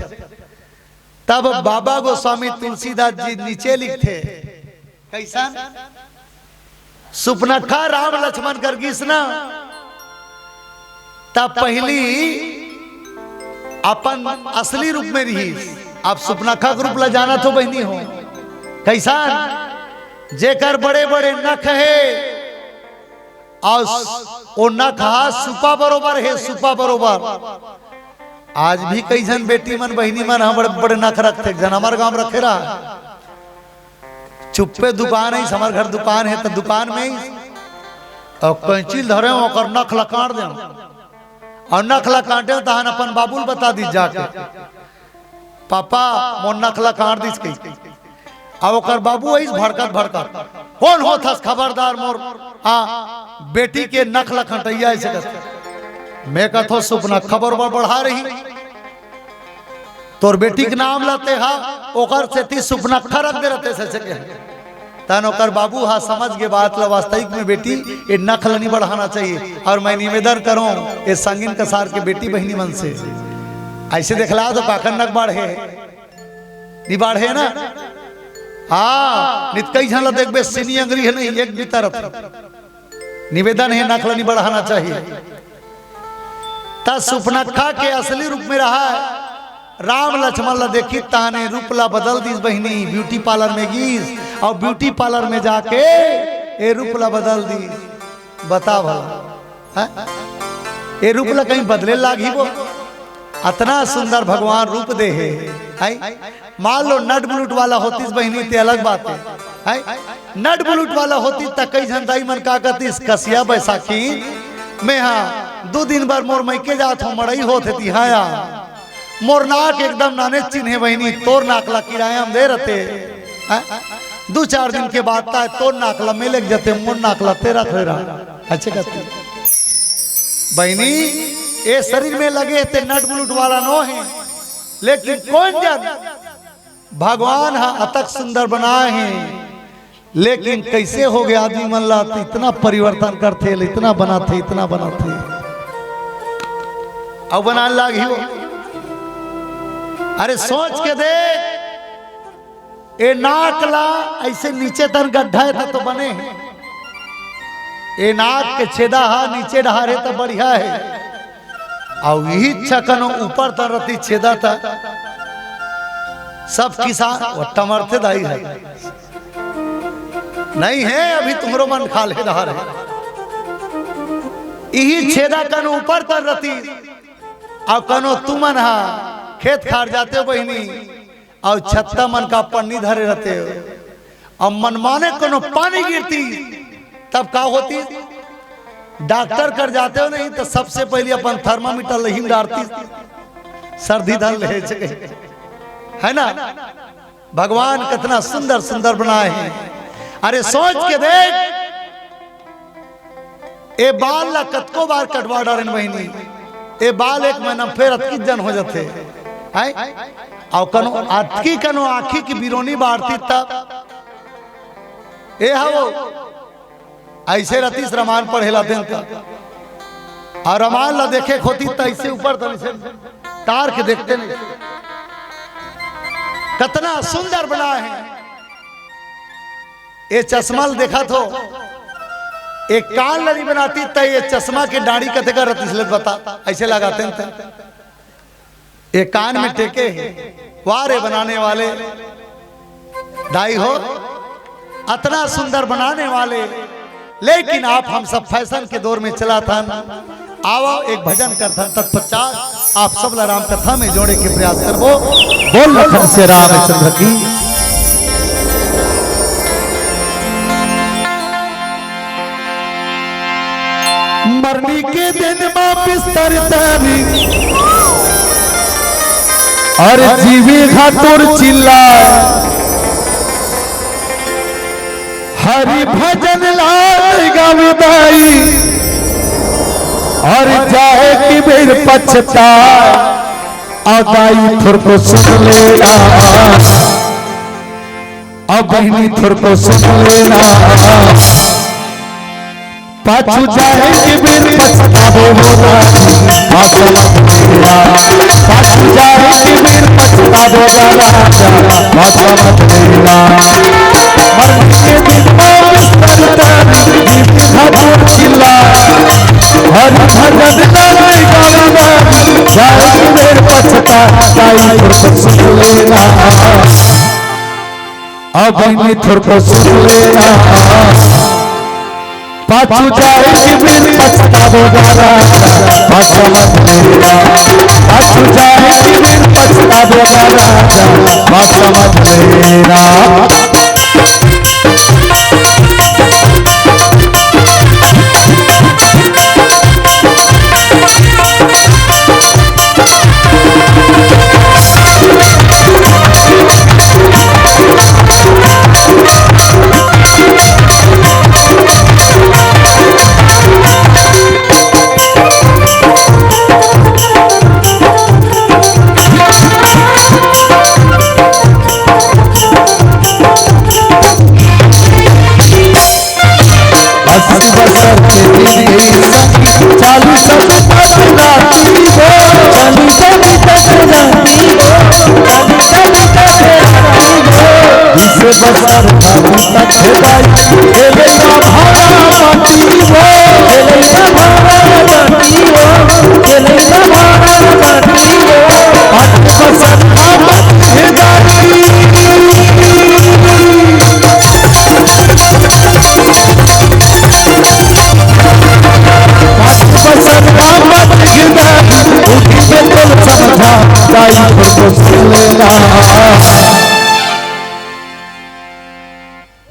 तब बाबा गोस्वामी तुलसीदास जी नीचे लिखथे, कइसन? सुपनखा राम लक्ष्मण कर गिस ना, त पहिली अपन असली रूप में रिहिस। अब सुपनखा के रूप ला जानत हो बहिनी हो, कइसन? जेकर बड़े बड़े नख हे, अउ ओ नख हा सुपा बरोबर हे, सुपा बरोबर। आज भी कई झन बेटी मन, बहिनी मन हा बड़े बड़े नख रखथे। एक झन हमर गांव रखे रहा, चुप्पे दुकान हे, हमर घर दुकान हे, त दुकान में ही अउ कैंची धरे, ओकर नख ला काट दे, अउ नख ला काटे तहन अपन बाबू ल बता दिस जाके, "पापा, मोर नख ला काट दिस," कही। अब ओकर बाबू अइस भड़कत भड़कत, "कोन होथस खबरदार मोर, आ, बेटी के नख ला कटइया अइसे कथे।" मैं कथों, "सुपनखा बरोबर बढ़ा रही, तोर बेटी के नाम ला तेहा ओकर सेती सुपनखा रख दे रहते," अइसे कहे। तहन ओकर बाबू हा समझ गे बात ला, वास्तविक में बेटी, ए नख ला नहीं बढ़ाना चाहिए। अउ मैं निवेदन करों ए संगीन कसार के बेटी बहिनी मन से, अइसे देखला तो काकर नख बाढ़े हे, नहीं बाढ़े ना? हाँ, नहीं त कई झन ला देखबे, सिनी अंगरी हे नहीं, एक बितर। निवेदन हे, नख ला नहीं बढ़ाना चाहिए। त सुपनखा के असली रूप में रहा हे, राम लक्ष्मण ला देखिस तहन ए रूप ला बदल दिस बहिनी, ब्यूटी पार्लर में गिस, अउ ब्यूटी पार्लर में जाके ए रूप ला बदल दिस। बता भला, हैं? ए रूप ला कहीं बदले लागही वो? अतना सुंदर भगवान रूप दे हे, हैं? मान लो नट बुलुट वाला होतिस बहिनी, ते अलग बात हे, हैं? नट बुलुट वाला होतिस त कई झन दाई मन का कहतिस, "कसिया बैसाखी में हा दू दिन बर मोर मइके जात हों, मड़ई होत हे तिहां या।" मोर नाक एकदम नाने चिन्हे बहिनी, तोर नाक ला किराया म दे रहते, हैं? दू चार दिन के बाद ताय तोर नाक ला में लेके जाते, मोर नाक ला ते रख ले रहा। अइसे कहते बहिनी, ए शरीर में लगे हे ते नट बुलुट वाला नो हे, लेकिन कोन जन भगवान हा अतक सुंदर बनाए हे। लेकिन कइसे हो गया आदमी मन ला, त इतना परिवर्तन करथे, इतना बनाथे, इतना बनाथे, अउ बनाए लाग ही हो। अरे सोच के देख, ए नाक ला अइसे नीचे तन गड्ढा हे त तो बने हे, ए नाक के छेदा हा नीचे डहार हे त बढ़िया हे। अउ इही छकनो ऊपर तन रति छेदा त सब किसान वो टमरथे दाई हे। नहीं हे, अभी तुम्हरो मन खाल्हे डहार हे। इही छेदा कनो ऊपर तन रति, अउ कनो तुमन हा खेत खार जाते हो बहिनी, अउ छत्ता मन का पन्नी धरे रहते हो, अउ मनमाने कनो पानी गिरती, तब का होती? डॉक्टर कर जाते हो नहीं त सबसे पहले अपन thermometer लहिम डारती, सर्दी धर ले छे, है ना? भगवान कितना सुंदर सुंदर बनाए हे। अरे सोच के देख, ए बाल ला कतको बार कटवा डारेन बहिनी, ए बाल एक महीना म फेर अतकी जन हो जाथे। हैं? अउ कनो अतकी कनो आँखी की बिरोनी बाढ़ती तब। ए हवो, अइसे रतिस रमान पढ़े ला देन त। अउ रमान ला देखे खोती त अइसे ऊपर तन से तार के देखते नहीं। कतना सुंदर बनाए हे। ए चश्मा ल देखत हो, ए कान ल नहीं बनाती त ए चश्मा के डाड़ी कतेक रतिस ले बता, अइसे लगाते न त। ए कान में टेके हे, वाह रे बनाने वाले, दाई हो, अतना सुंदर बनाने वाले, लेकिन आप हम सब फैशन के दौर में चलत हन। आवव एक भजन करथन, तत्पश्चात आप सब ला राम कथा में जोड़े के प्रयास करबो। बोल लखन से रामचंद्र की। मरनी के दिन मा बिस्तर तारी, अरे जीवे खातुर चिल्ला, हरि भजन लाल गावे दाई, अरे जाए की बेर पछता, अउ दाई थोरको सुन लेना, अउ बहिनी थोरको सुन लेना। पाछू जाए के बेर पछताबो हो दाई, बात मत लेना। पाछू जाए के बेर पछताबो दादा, बात मत लेना। मरने के दिन मा बिस्तर तारी, जीवे खातुर चिल्ला, हरि भजन लाल गावे दाई, जाए के बेर पछता, दाई थोरको सुन लेना। अउ बहिनी थोरको सुन लेना। पाछू जाए के बेर पछताबो दादा, बात मत लेना। पाछू जाए के बेर पछताबो दादा, बात मत लेना। अस्सी बछर के दिन के संगी, चालीस साल तक राती हो, चालीस साल तक राती हो, चालीस साल तक राती हो। इसे बछर अभी तक खेदाई, खेले का भाड़ा बाटी हो, खेले का भाड़ा बाटी हो, खेले का भाड़ा बाटी हो। आज बछर अभी तक खेदाई।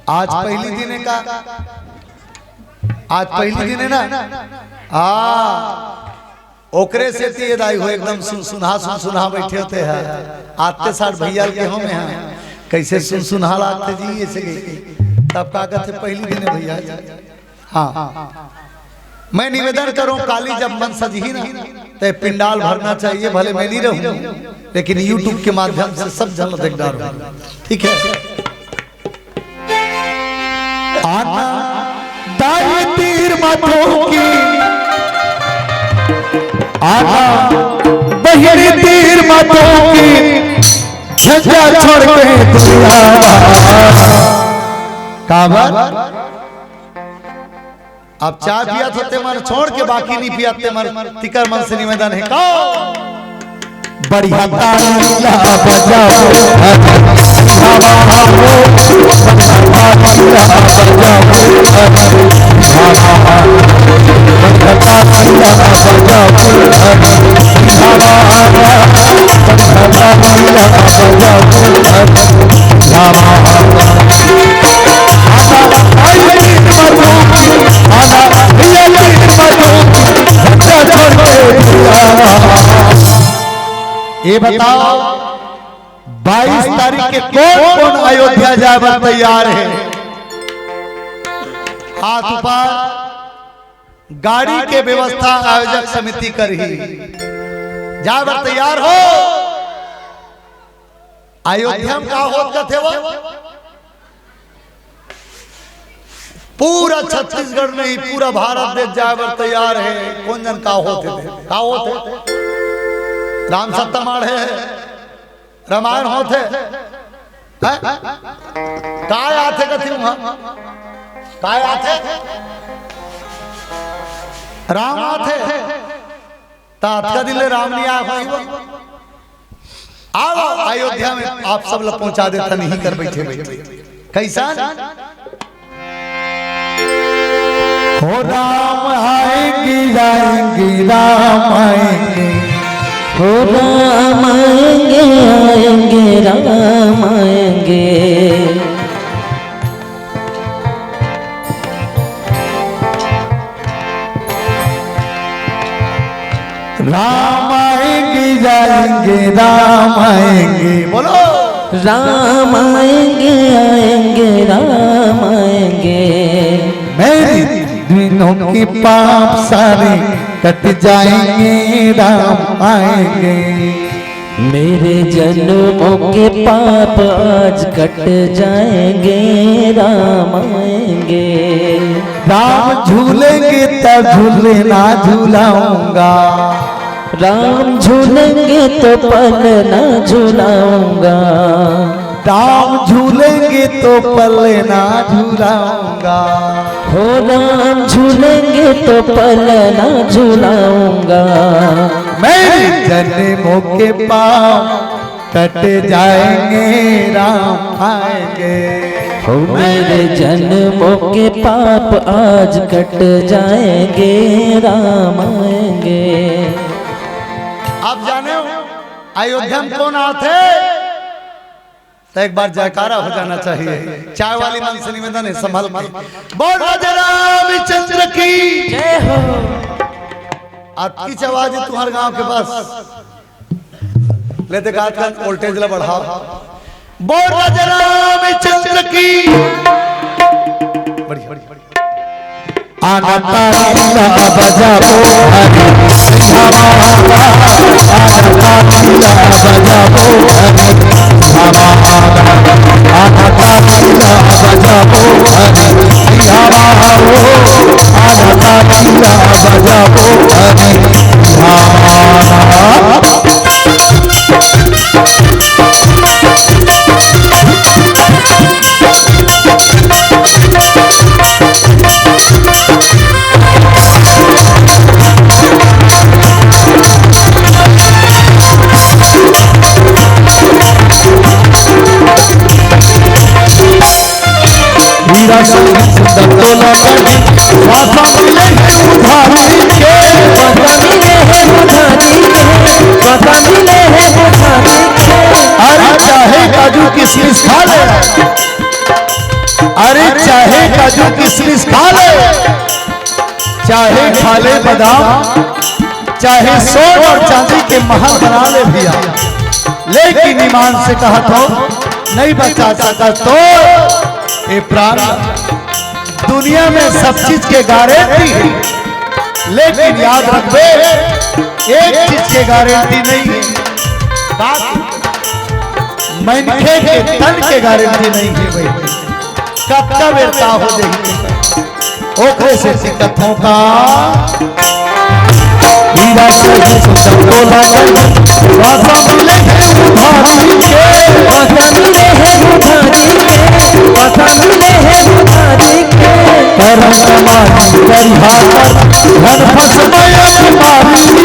आज पहली दिन हे का? आज पहली दिन हे ना? हाँ, ओकरे सेती ये दाई हो एकदम सुनसुनहा सुनसुनहा बैठे होते हैं। आते साठ भैया के हो में हैं, कैसे सुनसुनहा लागते जी ऐसे के। तब का कहते पहली दिन हे भैया। हाँ, मैं निवेदन करूँ, काली जब मन सजही ना, तो ये पिंडाल भरना चाहिए, भले मैं नहीं रहूँ, लेकिन YouTube के माध्यम से सब जन देख डारो। ठीक है। आना दाई तीर म ठोंकी, आना बहिनी तीर म ठोंकी, झंझट छोड़ के दुनिया। काबर? अब चाय पियत हो तेमन छोड़ के, बाकी नहीं पियत तेमन, तिकर मन से निवेदन हे का? बढ़िया ताली ला बजाओ, हमारो बढ़िया ताली ला बजाओ, हमारो बढ़िया ताली ला बजाओ, हमारो बढ़िया ताली ला बजाओ, हमारो ये बताओ, बाईस तारीख के कौन कौन अयोध्या जाए बर तैयार है? हाथ ऊपर। गाड़ी के व्यवस्था आयोजक समिति करही। जाए बर तैयार हो? अयोध्या में का होत कथे वो? पूरा छत्तीसगढ़ नहीं, पूरा भारत देश जाए बर तैयार है। कोन जन का होत हे? का होत हे? राम सत्ता माढ़े हे, रामायण होत हे, हैं? का आथे कथे उहाँ? का आथे? राम आथे। त अतका दिन ले राम नहीं आय होही वो। आओ, आओ, अयोध्या में आप सब ला पहुंचा देथन, इही कर बैठे बैठे। कैसन? हो राम आएंगे, आएंगे, राम आएंगे। हो राम आएंगे, आएंगे, राम आएंगे। राम आएंगे, जाएंगे, राम आएंगे। बोलो। राम आएंगे, आएंगे, राम आएंगे। मेरे दिनों के पाप सारे कट जाएंगे, राम आएंगे। मेरे जन्मों के पाप आज कट जाएंगे, राम आएंगे। राम झूलेंगे तो झूलना झूलाऊंगा। राम झूलेंगे तो पलना झूलाऊंगा। राम झूलेंगे तो पलना झूलाऊंगा। हो राम झूलेंगे तो पलना झूलाऊंगा। मेरे जन्मों के पाप कट जाएंगे, राम आएंगे। हो मेरे जन्मों के पाप आज कट जाएंगे, राम आएंगे। आप जाने हो अयोध्या में कौन आथे? तो एक बार जयकारा हो जाना चाहिए। चाय वाली मन से निवेदन है, संभल के। बोल राजा रामचंद्र की जय हो। अतकी आवाज है तुम्हारे गांव के पास। ले देखा, आजकल वोल्टेज ला बढ़ाओ। बोल राजा रामचंद्र की। बढ़िया, बढ़िया। आना ताली ला बजाबो हरे, हमारा। आना ताली ला बजाबो हरे, हमारा। आना ताली ला बजाबो हरे, हमारा। आना ताली ला बजाबो हरे, हमारा। हीरा संगीत सुंदर तोला गढ़ी, वापा मिले है उधारी के। वापा मिले है उधारी के, वापा मिले है उधारी के। अरे चाहे काजू किशमिश खा ले, अरे चाहे काजू किशमिश खा ले, चाहे खा ले बादाम, चाहे सोन और चांदी के महल बना ले भैया, लेकिन ईमान से कहत हो, नहीं बचा सकत तो ए प्राण। दुनिया में सब चीज के गारंटी है, लेकिन याद रखबे, एक चीज के गारंटी नहीं है। बात मनखे के तन के गारंटी नहीं है भाई। कतका बेर का हो जाही, ओकरे सेती कथों का। हीरा से भी सुंदर तोला गंज, वासा मिले है उधारी के। वासा मिले है उधारी के, वासा मिले है उधारी के। करम कमाई करिहा कर, धन फंस माया बीमारी में।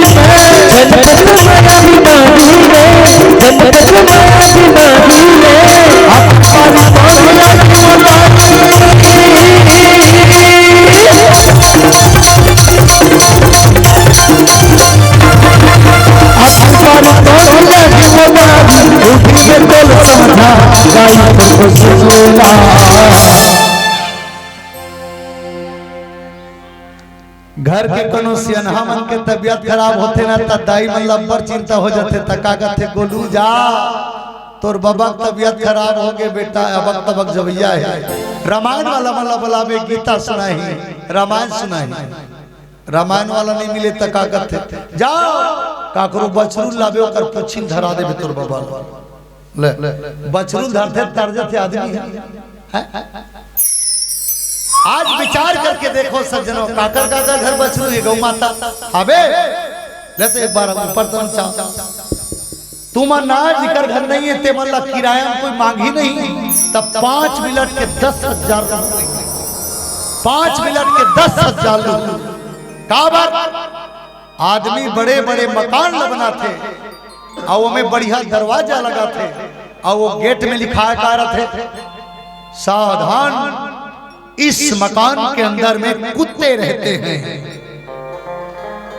धन फंस माया बीमारी में, धन फंस माया बीमारी में। घर के कोनो सियनहा मन के तबीयत खराब होथे ना, त दाई मन ल अब्बड़ चिंता हो जाथे। त का कथे, "गोलू जा, तोर बबा के तबीयत खराब हो गे बेटा, अबक तबक जवइया हे।" रामायण वाला मन ल बलाबे, गीता सुनाही, रामायण सुनाही। रामायण वाला नइ मिले त का कथे, "जा, काकरो बछरू लाबे, ओकर पूछी म धरा देबे तोर बबा ल।" ले, बछरू धरथे, तर जथे आदमी ह। हैं? आज विचार करके देखो सज्जनों, काकर काकर घर बछरू हे, गौ माता? अबे, ले तो एक बार ऊपर तो चा-, तुमन ना जिकर घर नइ हे, ते मन ला किराया म कोई मांगही नहीं, तब पाँच मिनट के दस हजार रुपये, पाँच मिनट के दस हजार रुपये। काबर? आदमी बड़े-बड़े मकान ल बनाथे, अउ ओमे बढ़िया दरवाजा लगाथे, अउ वो गेट में लिखाय का रथे, "सावधान, इस मकान के अंदर में कुत्ते रहते हैं।"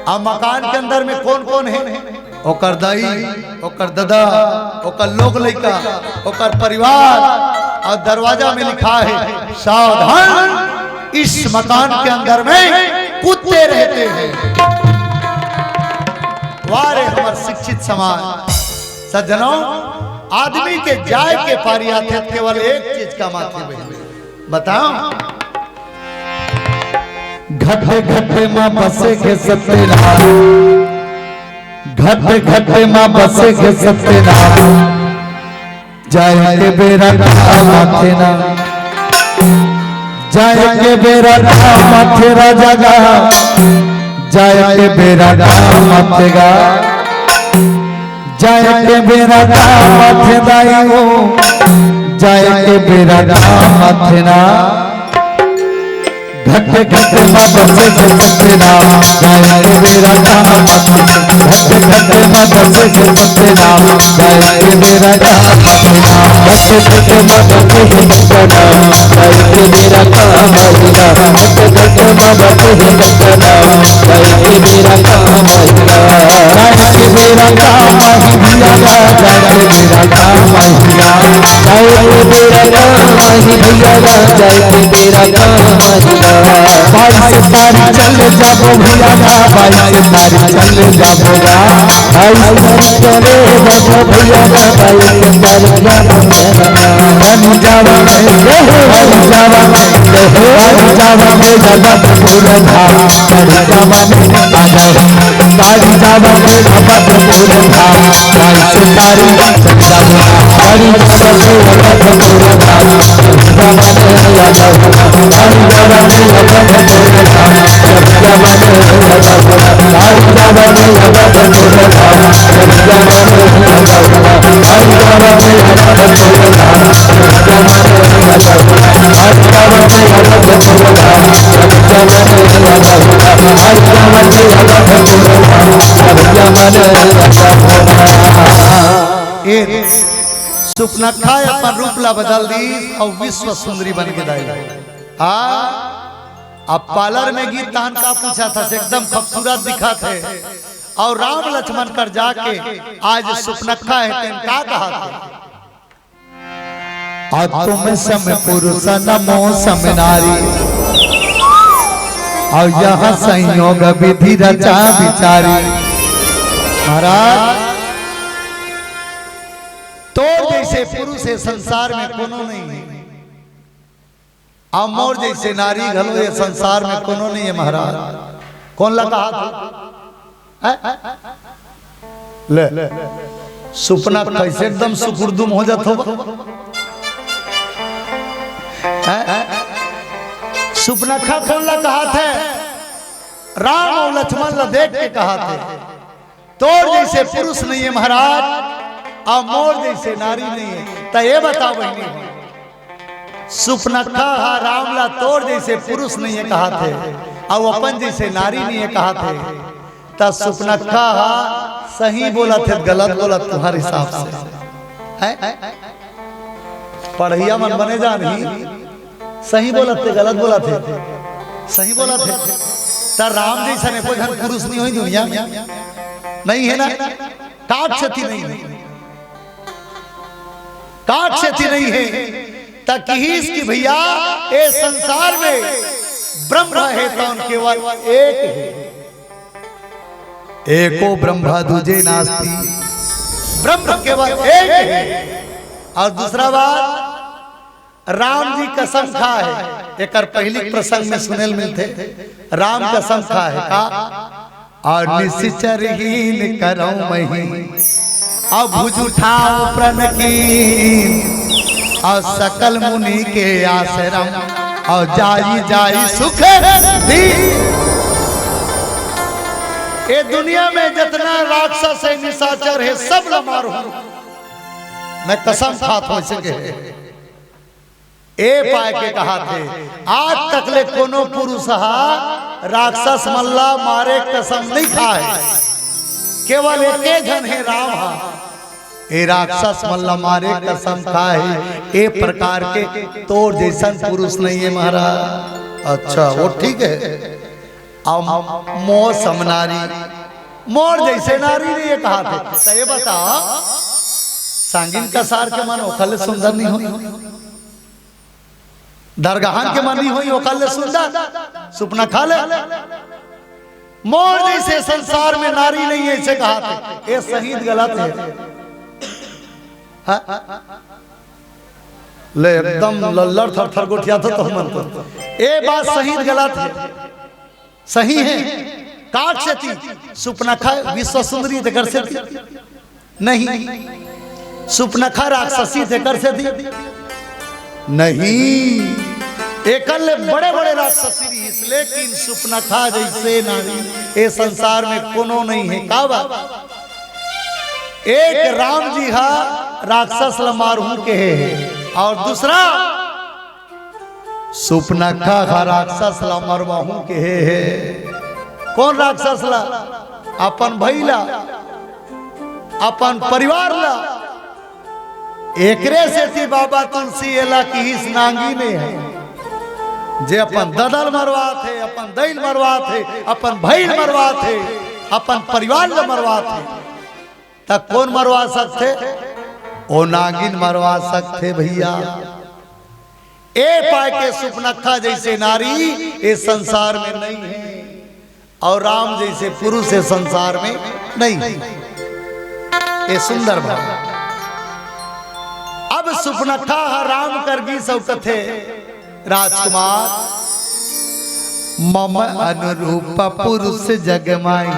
अब मकान के अंदर में कौन-कौन है? ओकर दाई, ओकर ददा, ओकर लोग लइका, ओकर परिवार, अउ दरवाजा में लिखा है, "सावधान, इस मकान के अंदर में कुत्ते रहते हैं।" वाह रे हमर शिक्षित समाज। सज्जनों, आदमी के जाय के पारी आथे, केवल एक चीज कमाथे भई। बताओ। घट घट म बसे के सत्यनारायण, घट घट म बसे के सत्यनारायण, जाय के बेरा काम आथे ना, जाय के बेरा काम आथे राजा गा, जाय के बेरा काम आथे गा, जाय के बेरा काम आथे दाई हो, जाय के बेरा काम आथे ना। घट घट म बसे के सत्यनाम, जाय के बेरा काम आथे। घट घट म बसे के सत्यनाम, जाय के बेरा काम आथे ना। घट घट म बसे के सत्यनाम, जाय के बेरा काम आथे ना। घट घट म बसे के सत्यनाम, जाय के बेरा काम आथे ना। जाय के बेरा काम आही भैया गा, जाय के बेरा काम आही ना। जाय के बेरा काम आही भैया गा, जाय के बेरा काम आही ना। बाईस तारीख चल जाबो भैया गा, बाईस तारीख चल जाबो गा। बाईस तारीख चले जाबो भैया गा, बाईस तारीख जाबो गा। बन जावा में, बन जावा में, बन जावा में लगा पूरा धाम। चढ़ जावा में, आजा। गाड़ी जावा के बाबा के बोले था, गाड़ी से गाड़ी चल जावा। गाड़ी जावा के बाबा के बोले था, गाड़ी जावा के बाबा के बोले था, गाड़ी जावा के बाबा के बोले था, गाड़ी जावा के बाबा के बोले था, गाड़ी जावा के बाबा के बोले था, गाड़ी जावा के बाबा के बोले था। ए, सुपनखा अपन रूप ला बदल दीस अउ विश्व सुंदरी बन के दाई। आ, अब पार्लर में गे तहन का पूछा था, एकदम खूबसूरत दिखा थे। अउ राम लक्ष्मण कर जाके आज सुपनखा हे तेन का कहा थे? आ तुम सम पुरुष नमो सम नारी, अउ यह संयोग विधि रचा विचारी। महाराज, तोर जइसे पुरुष ए संसार में कोनो नइ हे, अउ मोर जइसे नारी घलो ए संसार में कोनो नइ हे महाराज। कोन ला कहा था? हैं? ले, सुपनखा कइसे एकदम सुकुरदुम हो जात हो? हैं? सुपनखा कोन ला कहाथे? राम अउ लक्ष्मण ला देख के कहाथे, तोर जइसे पुरुष नइ हे महाराज, अउ मोर जइसे नारी नइ हे। त ये बता बहिनी हो, सुपनखा ह राम ला तोर जइसे पुरुष नइ हे कहाथे, अउ अपन जइसे नारी नइ हे कहाथे, त सुपनखा ह सही बोलत हे, गलत बोलत तुम्हारे हिसाब से? हैं? पढ़इया मन बने जानही, सही बोलत हे, गलत बोलत हे, सही बोलत हे। त राम जइसन एको झन पुरुष नइ होही दुनिया में, नइ हे ना? काट छती नइ हे, काट छती नइ हे। त किहिस कि भइया, ए संसार में ब्रह्म हे तौन केवल एक हे। एको ब्रह्म दूजे नास्ति, ब्रह्म केवल एक हे। अउ दूसरा बात, राम जी कसम खाहे, एकर पहिली प्रसंग में सुने ल मिलथे, राम कसम खाहे का, अउ निसिचरहीन करौं महीं, अउ भुज उठावँ प्रण कीन, अउ सकल मुनि के आश्रम, अउ जाई जाई सुख दीन। ए दुनिया में जतना राक्षस हे, निशाचर हे, सब ल मारहूँ, मैं कसम खात हों अइसे कहे। ए पाय के कहाथे, आज तक ले कोनो पुरुष ह राक्षस मन ला मारे कसम नइ खाहे, केवल एके झन हे राम ह। ए राक्षस मन ला मारे कसम खाहे, ए प्रकार के तोर जइसन पुरुष नइ हे महाराज। अच्छा, वो ठीक हे। अउ मोर सम नारी, मोर जइसे नारी नइ हे कहाथे। त ये बता, सांगिन कसार के मन ओखर ले सुंदर नइ होही? दरगहन के मन नइ होही ओखर ले सुंदर? सुपनखा ले, मोर जइसे संसार में नारी नइ हे, अइसे कहाथे। ए सही त गलत हे? हाँ? ले एकदम लल्लड़ थरथर गोठियाथो तुमन तो। ए बात सही त गलत हे? सही हे। काट छती, सुपनखा विश्व सुंदरी तेकर सेती? नहीं। सुपनखा राक्षसी तेकर सेती? नहीं। एकर ले बड़े-बड़े राक्षसी रिहिस, लेकिन सुपनखा जइसे नारी ए संसार में कोनो नइ हे। काबर? एक राम जी ह राक्षस ल मारहूँ कहे हे, अउ दूसरा सुपनखा ह राक्षस ला मरवाहूं कहे हे। कोन राक्षस ला? अपन भई ला, अपन परिवार ला। एकरे सेती बाबा तुलसी एला किहिस नांगिन हे, जे अपन ददा ल मरवात हे, अपन दई ल मरवात हे, अपन भई ल मरवात हे, अपन परिवार ला मरवात हे, त कोन मरवा सकथे? ओ नांगिन मरवा सकथे भइया। ए पाय के सुपनखा जइसे नारी ए संसार में नइ हे, अउ राम जइसे पुरुष ए संसार में नइ हे। ए सुंदर भाव। अब सुपनखा ह राम कर गिस अउ कथे, राजकुमार, मम अनुरूप पुरुष जग माही।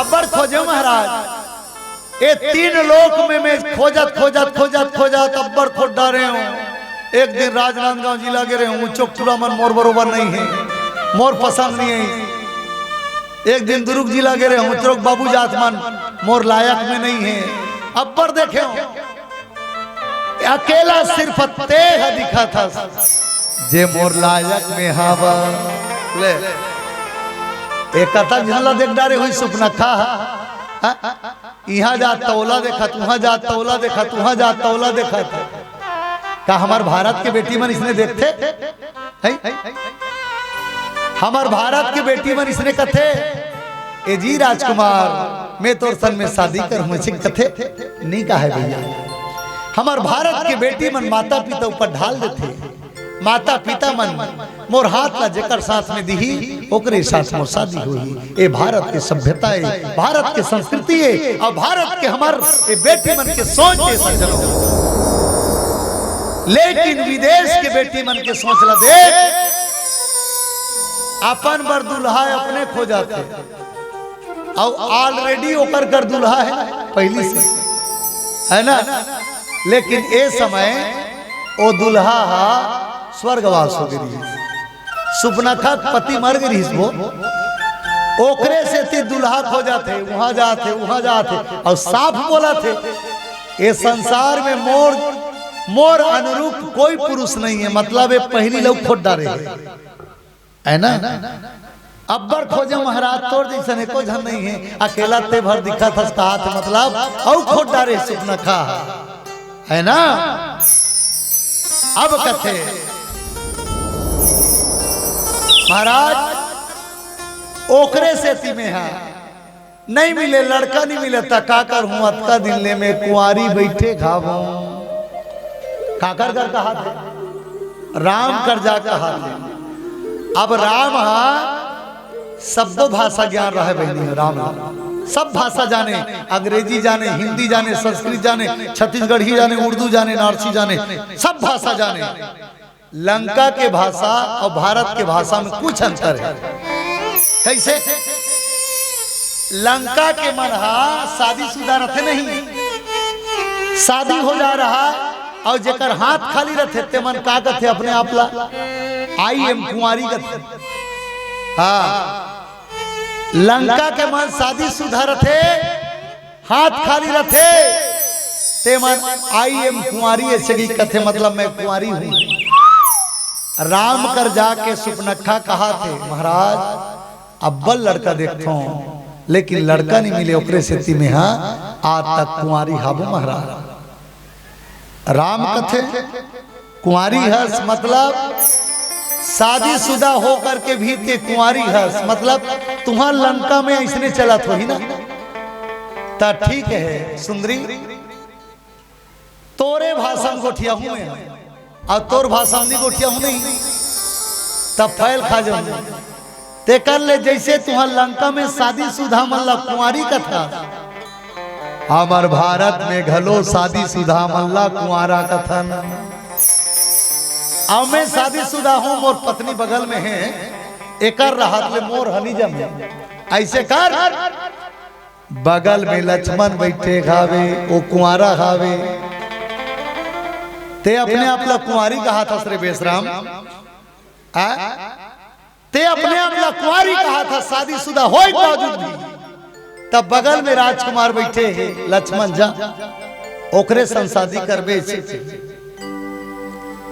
अब्बड़ खोजेंव महाराज, ए तीन लोक में मैं खोजत, खोजत, खोजत, खोजत अब्बड़ खोज डारेंव। एक दिन राजनांदगांव जिला गे रहेंव, चोकचुरा मन मोर बरोबर नइ हे, मोर पसंद नइ हे। एक दिन दुर्ग जिला गे रहेंव, उतरोक बाबू जात मन मोर लायक में नइ हे। अब्बड़ देखेंव, अकेला सिर्फ तें ह दिखत हस, जे मोर लायक में हवय। ले, ए कतक झन ला देख डारे होही सुपनखा ह। हाँ? इहाँ जात त ओला देखत, उहाँ जात त ओला देखत, उहाँ जात त ओला देखत। का हमर भारत के बेटी मन इसने देखथे? हैं? हमर भारत के बेटी मन इसने कथे, "ए जी राजकुमार, मैं तोर संग में शादी करहूं," अइसे कथे? नइ कहे भइया। हमर भारत के बेटी मन माता-पिता ऊपर ढाल देथे। माता-पिता मन मोर हाथ ला जेकर साथ में दिही, ओकरे साथ मोर शादी होही। ए भारत के सभ्यता ए, भारत के संस्कृति ए, अउ भारत के हमर ए बेटी मन के सोच ए सज्जनों। लेकिन विदेश के बेटी मन के सोच ला देख, अपन बर दूल्हा अपने खोजथे, अउ already ओकर कर दूल्हा हे पहिली से, हे ना? लेकिन ए समय ओ दूल्हा ह स्वर्गवास हो गे रिहिस। सुपनखा के पति मर गे रिहिस वो। ओकरे सेती दुल्हा खोजथे, उहाँ जाथे, उहाँ जाथे, अउ साफ बोलथे, "ए संसार में मोर, मोर अनुरूप कोई पुरुष नहीं है।" मतलब, ए पहिली ल अउ खोज डारे हे, है ना? अब्बड़ खोजे महाराज, तोर जइसन एको झन नहीं है, अकेला ते भर दिखत हस, कहाथे, मतलब, अउ खोज डारे सुपनखा, है ना? अब कथे, महाराज, ओकरे सेती में हा, नहीं मिले, लड़का नहीं मिले, त का करहूँ, अतका दिन ले में कुंवारी बइठे खावों। काकर कर कहाथे? राम कर जा कहाथे। अब राम हा सब्बो भाषा ज्ञान रहे बहिनी, राम ला। सब भाषा जाने, अंग्रेजी जाने, हिंदी जाने, संस्कृत जाने, छत्तीसगढ़ी जाने, उर्दू जाने, नारसी जाने, सब भाषा जाने। लंका के भाषा अउ भारत के भाषा में कुछ अंतर हे। कइसे? लंका के मन हा शादीशुदा रथे नहीं, शादी हो जा रहा, अउ जेकर हाथ खाली रथे, ते मन का कथे अपने आप ला? "I am कुंवारी" कथे। हाँ, लंका के मन शादीशुदा रथे, हाथ खाली रथे, ते मन "I am कुंवारी" अइसे कथे, मतलब, मैं कुंवारी हूँ। राम कर जाके सुपनखा कहाथे, "महाराज, अब्बड़ लड़का देखथों, लेकिन लड़का नहीं मिले, ओकरे सेती में हा आज तक कुंवारी हावों महाराज।" राम कथे, "कुंवारी हस, मतलब शादीशुदा हो करके भी ते कुंवारी हस, मतलब तुँहर लंका में अइसने चलत होही ना? त ठीक हे सुंदरी, तोरे भाषा म गोठियाहूँ मैं, अउ तोर भाषा म नी गोठियाहूँ नहीं, त फैल खा जाहूँ।" तेकर ले जइसे तुँहर लंका में शादीशुदा मन ला कुंवारी कथस, हमर भारत में घलो शादीशुदा मन ला कुंवारा कथन। अउ मैं शादीशुदा हूँ, मोर पत्नी बगल में हे, एकर रहत ले मोर ह नी जमे। अइसे कर, बगल में लक्ष्मण बइठे हावे, ओ कुंवारा हावे, ते अपने आप ला कुंवारी कहाथस रे बेशरम, आ? ते अपने आप ला कुंवारी कहाथस, शादीशुदा होय के बावजूद भी। तब बगल में राजकुमार बइठे हे, लक्ष्मण जा, ओकरे संग शादी करबे।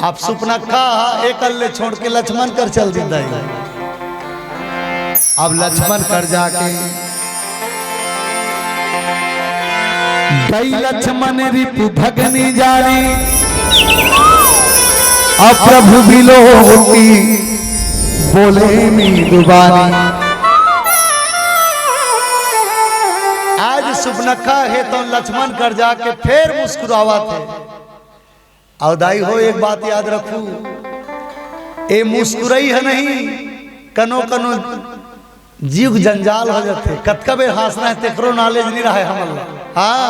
अब सुपनखा एकर ले छोड़ के लक्ष्मण कर चल दिस दाई। अब लक्ष्मण कर जाके, "दई लक्ष्मण रिपु भगनी जानी, अउ प्रभु बिलोकी बोले मीदु बानी।" आज सुपनखा हे त लक्ष्मण कर जाके फेर मुस्कुरावत हे। अउ दाई हो, एक बात याद रखू, ए मुस्कुरई ह नहीं, कनो कनो जीव जंजाल हो जाथे। कतका बेर हाँसना हे, तेकरो knowledge नहीं रहे हमन ला। हाँ,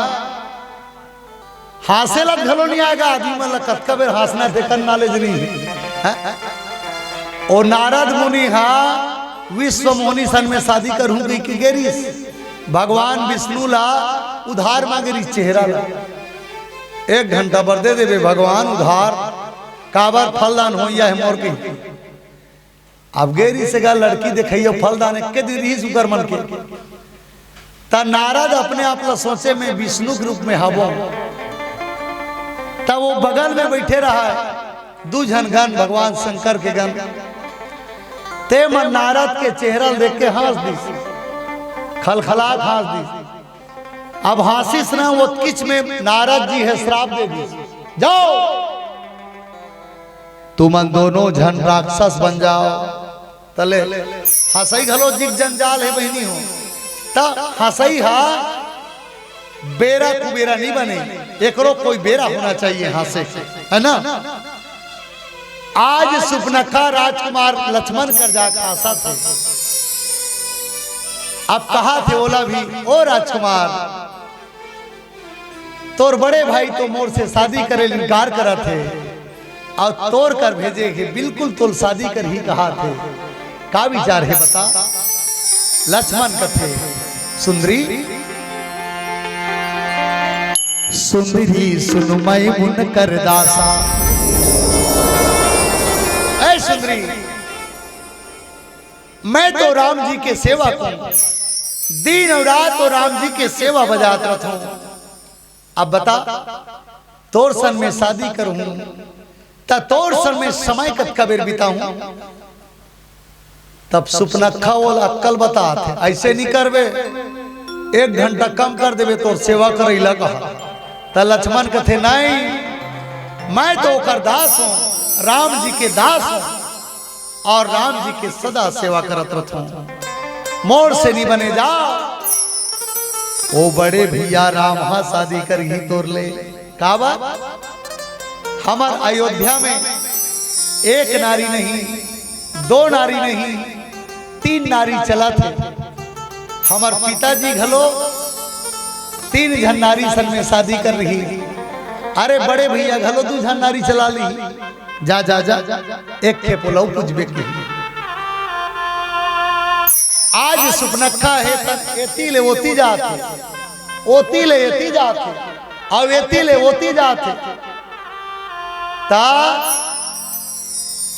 हाँसे ला घलो नहीं आएगा आदमी मन ला, कतका बेर हाँसना हे, तेकर knowledge नहीं हे। हाँ? ओ नारद मुनि हा विश्व मोहनी सन में शादी करहूँ कहि के गे रिहिस, भगवान विष्णु ला उधार मांगे रिहिस चेहरा ला। "एक घंटा बर दे देबे भगवान उधार, काबर फलदान होइया हे मोर" कहि। अब गे रिहिस गा लड़की देखइया, फलदान एके दिन रिहिस उकर मन के। त नारद अपने आप ला सोचे, "मैं विष्णु के रूप में हवों।" त ओ बगल में बइठे रहय दू झन गन, भगवान शंकर के गन। ते मन नारद के चेहरा ल देख के हाँस दिस, खलखलात हाँस दिस। अब हाँसिस न, ओतकिच में नारद जी ह श्राप दे दिस, "जाओ, तुमन दोनों झन राक्षस बन जाओ।" तले हाँसई घलो जीव जंजाल हे बहिनी हो, त हाँसई हा बेरा कुबेरा नहीं बने, एकरो कोई बेरा होना चाहिए हाँसे के, है ना? आज सुपनखा राजकुमार लक्ष्मण कर जाके हाँसथे। अब कहाथे ओला भी, "ओ राजकुमार, तोर बड़े भाई तो मोर से शादी करे ले इनकार करत हे, अउ तोर कर भेजे हे, बिल्कुल तोर शादी करही कहाथे। का विचार हे बता?" लक्ष्मण कथे, "सुंदरी, सुंदरी सुन मैं उनकर दासा, मैं तो राम जी के सेवा करूं, दिन और रात तो राम जी के सेवा बजात रहता हूं। अब बता, तोर सन में शादी करूं, त तोर सन में समय कतका बेर बिताऊं? तब सुपनखा ओला अक्कल बतात हे, "ऐसे नहीं करबे, एक घंटा कम कर देबे, तोर सेवा करैला कहा।" त लक्ष्मण कथे, "नहीं, मैं तो ओकर दास हूं, राम जी के दास हूं, और राम जी के सदा सेवा करत रहत हूं, मोर से नहीं बने जा।" ओ बड़े भैया राम हा शादी करही तोर ले। काबर? हमर अयोध्या में एक नारी नहीं, दो नारी नहीं, तीन नारी चलत हे। हमर पिताजी घलो तीन झन नारी सन में शादी कर रही। अरे बड़े भैया घलो दू झन नारी चला ली। जा, जा, जा, एक खेप ओला पूजबे के। आज सुपनखा हे त एती ले ओती जात हे, ओती ले एती जात हे, अउ एती ले ओती जात हे। त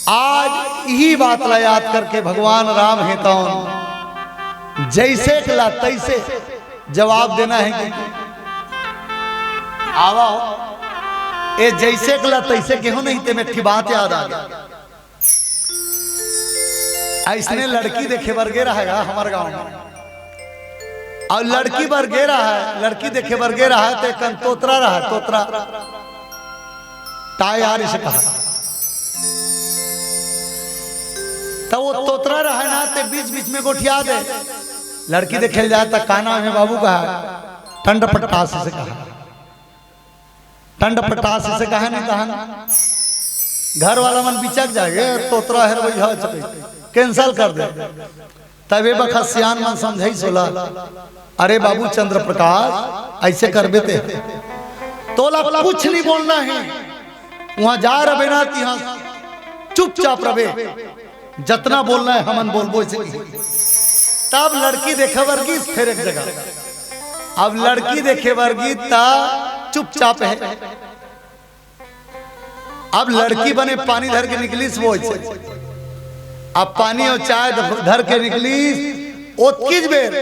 आज इही बात ला याद करके भगवान राम हे तौन जैसे के ला तैसे जवाब देना हे कि आवा हो। ए जैसे के ला तैसे केहो नहीं, ते में एक ठे बात याद आ गया। अइसने लड़की देखे बर गे रहा है हमर गांव में, अउ लड़की बर गे रहा है, लड़की देखे बर गे रहा है, ते कन तोतरा रहा है, तोतरा। ताय यार इसे कहा, त ओ तोतरा रहा है ना, ते बीच बीच में गोठिया दे। लड़की देखे ल जाए त का नाम हे बाबू, कहा, टंड पटास इसे कहा। टंड पटास इसे कहा नहीं तहन घर वाला मन बिचक जाए, "ए, तोतरा हे रे भैया, चल, cancel कर दे।" तब ए बखत सियान मन समझाइस ओला, "अरे बाबू चंद्र प्रकाश, ऐसे करबे ते, तोला कुछ नहीं बोलना हे, वहां जा रबे ना, तिहां चुपचाप रबे।" जतना बोलना हे हमन बोलबो इसे की। तब लड़की देखे बर गिस फेर एक जगह। अब लड़की देखे बर गिस त चुपचाप हे। अब लड़की बने पानी धर के निकलिस वो इसे। अब पानी अउ चाय ध-, धर के निकलिस, ओतकीच बेर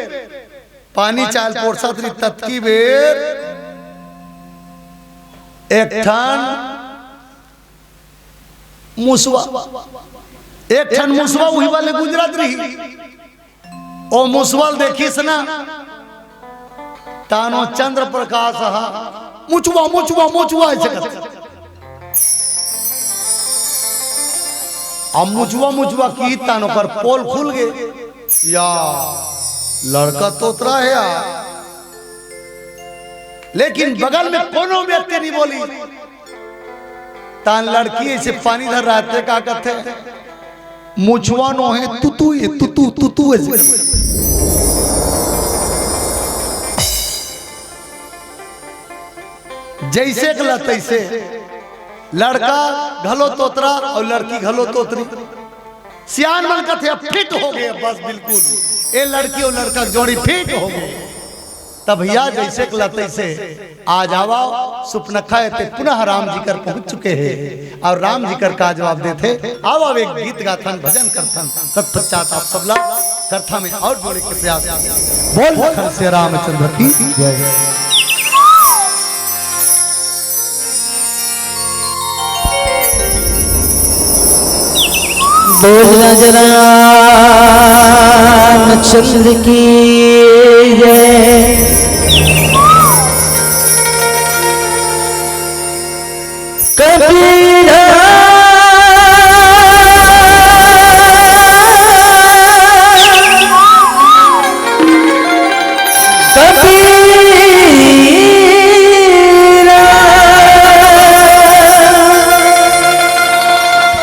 पानी चाय ल पोरसत रही ततकी बेर एक ठन मुसवा, एक ठन मुसवा उही वाले गुजरत रही। ओ मुसवा ल देखिस ना, तानो चंद्र प्रकाश हा, "मुचवा, मुचवा, मुचवा," ऐसे करके। अब मुचवा, मुचवा की तानो कर पोल खुल गे। या, लड़का तोतरा हे यार। लेकिन बगल में कोनो व्यक्ति नहीं बोली। तान लड़की ऐसे पानी धर रहा थे, का कहते? "मुचवा नो हे, तुतु ये, तुतु, तुतु ऐसे।" जैसे कला तैसे लड़का घलो तोतरा अउ लड़की घलो तोतरी। सियान मन कथे, "अब फिट हो गए, बस बिल्कुल, ए लड़की अउ लड़का के जोड़ी फिट हो गए।" तब भैया जैसे कला तैसे आ जावा, सुपनखा हे ते पुनः राम जी कर पहुंच चुके हे अउ राम जी कर का जवाब देथे। आवा, अब एक गीत गाथन, भजन करथन, तत्पश्चात आप सबला कथा में अउ जोड़े के प्रयास करथन। बोल लखन सिया रामचंद्र की जय। बोल राजा रामचंद्र की जय। कबीरा, कबीरा,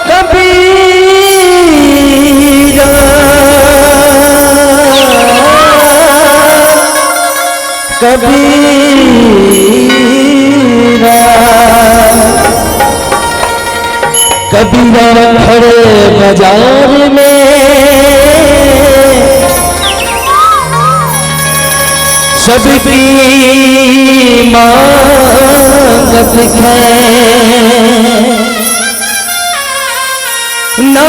कबीरा, कबीरा। कबीरा खड़े बाजार में सबकी मांगत है। ना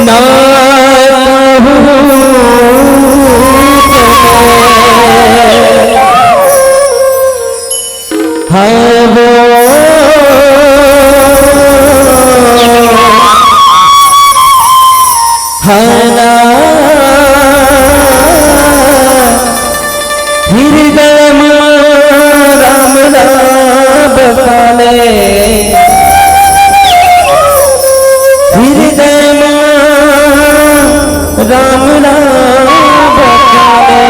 ना कहूँ तो है वो है ना। हृदय मा राम नाम बसा ले, हृदय मा राम नाम बसा ले।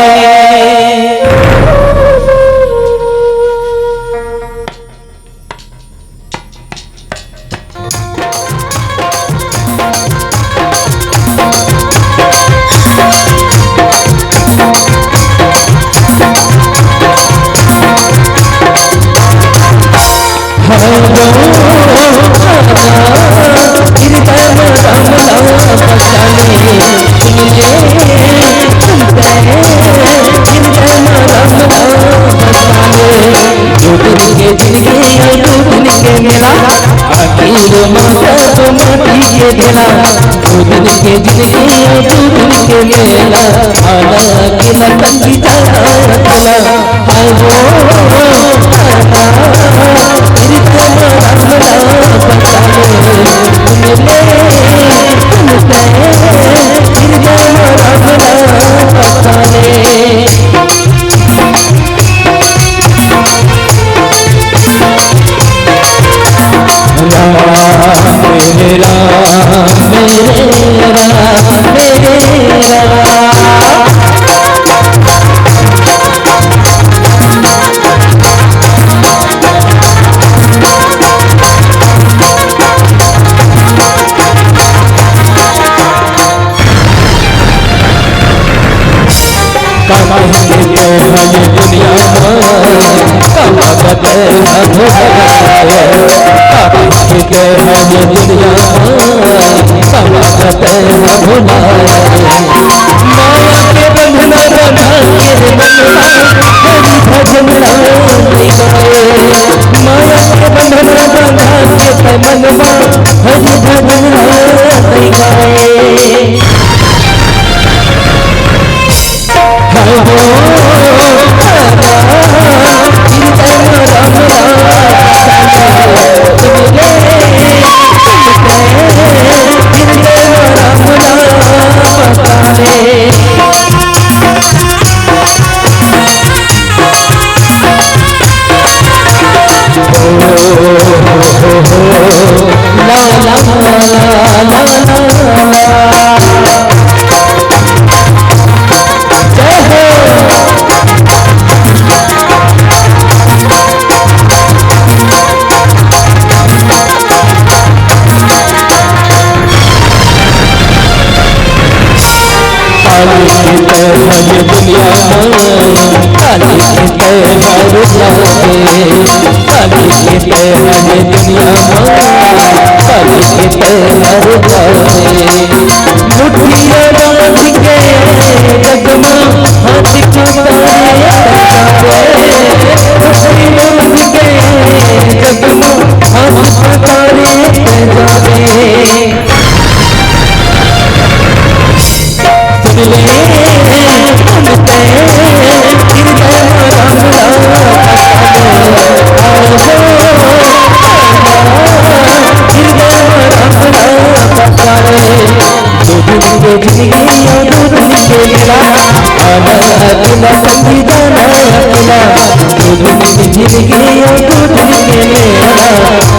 दो दिन के जिंदगी है, दो दिन के मेला, आखिर मा सब माटी के ढेला। दो दिन के जिंदगी है, दो दिन के मेला, आना अकेला संगी जाना अकेला। हाय हो, आना, हृदय मा राम नाम बसा ले, सुन ले, सुन ले, हृदय मा राम नाम बसा ले। राम मेरे राम, मेरे राम, मेरे राम। का कहिके तैं हा ये दुनिया मा, का बात तैं हा भुला गे। का कहिके तैं हा ये दुनिया मा, का बात तैं हा भुला गे। माया के बंधना बंधा के रे मन मा, हरि भजन ला नइ गाए। माया के बंधना बंधा के तैं मन मा, हरि भजन ला नइ गाए। काली के तैं हा ये दुनिया मा, काली के तैं हा रुपा दे। काली के तैं हा ये दुनिया मा, काली के तैं हा रुपा दे। मुठिया बांध के जग मा हाथ पसारे तैं जाबे। मुठिया बांध के जग मा हाथ पसारे तैं जाबे।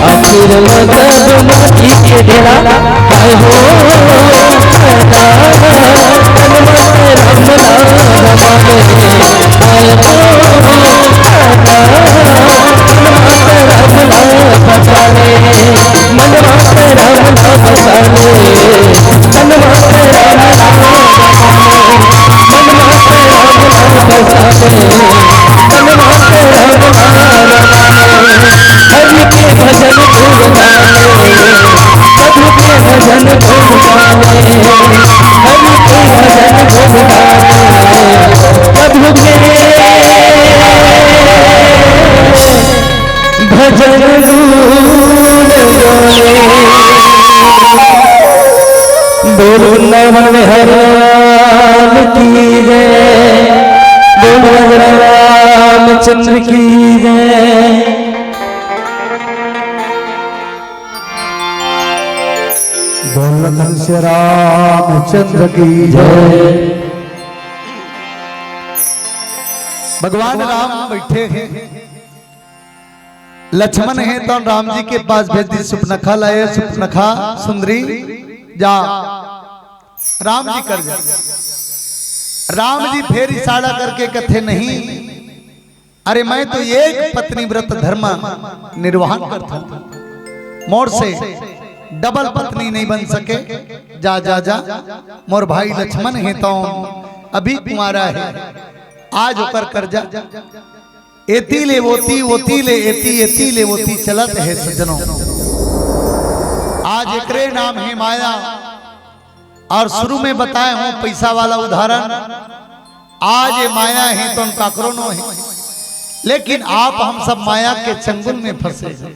आखिर मा सब माटी के ढेला। हाय हो, तन मन राम नाम बसा ले। हाय हो, तन मन राम नाम बसा ले। मन मा राम नाम बसा ले। तन मा राम नाम बसा ले। मन मा राम नाम बसा ले। तन मा राम नाम बसा ले। हरि के भजन गुण गावे, प्रभु के भजन गुण गावे, हरि के भजन गुण गावे, प्रभु के भजन गुण गावे। बोल वृंदावन बिहारी लाल की जय, बोल रामचंद्र की जय। बोल कंस रामचंद्र की जय। भगवान राम बैठे हैं, लक्ष्मण हे तो राम जी के पास भेज दी, सुपनखा लाए, सुपनखा सुंदरी जा राम जी कर जा। राम जी फेर इशारा करके कथे, नहीं, अरे मैं तो एक पत्नी व्रत धर्म निर्वाहन करता हूँ, मोर से डबल पत्नी नहीं बन सके। जा जा जा, मोर भाई लक्ष्मण हे तो अभी कुंवारा है, आज ओकर कर जा। एती ले ओती, ओती ले एती, एती ले ओती चलत हे सज्जनों। आज एकरे नाम हे माया। और शुरू में बताए हूं पैसा वाला उदाहरण, आज ये माया हे तो काकरो नो हे, लेकिन आप हम सब माया के चंगुल में फंसे हैं।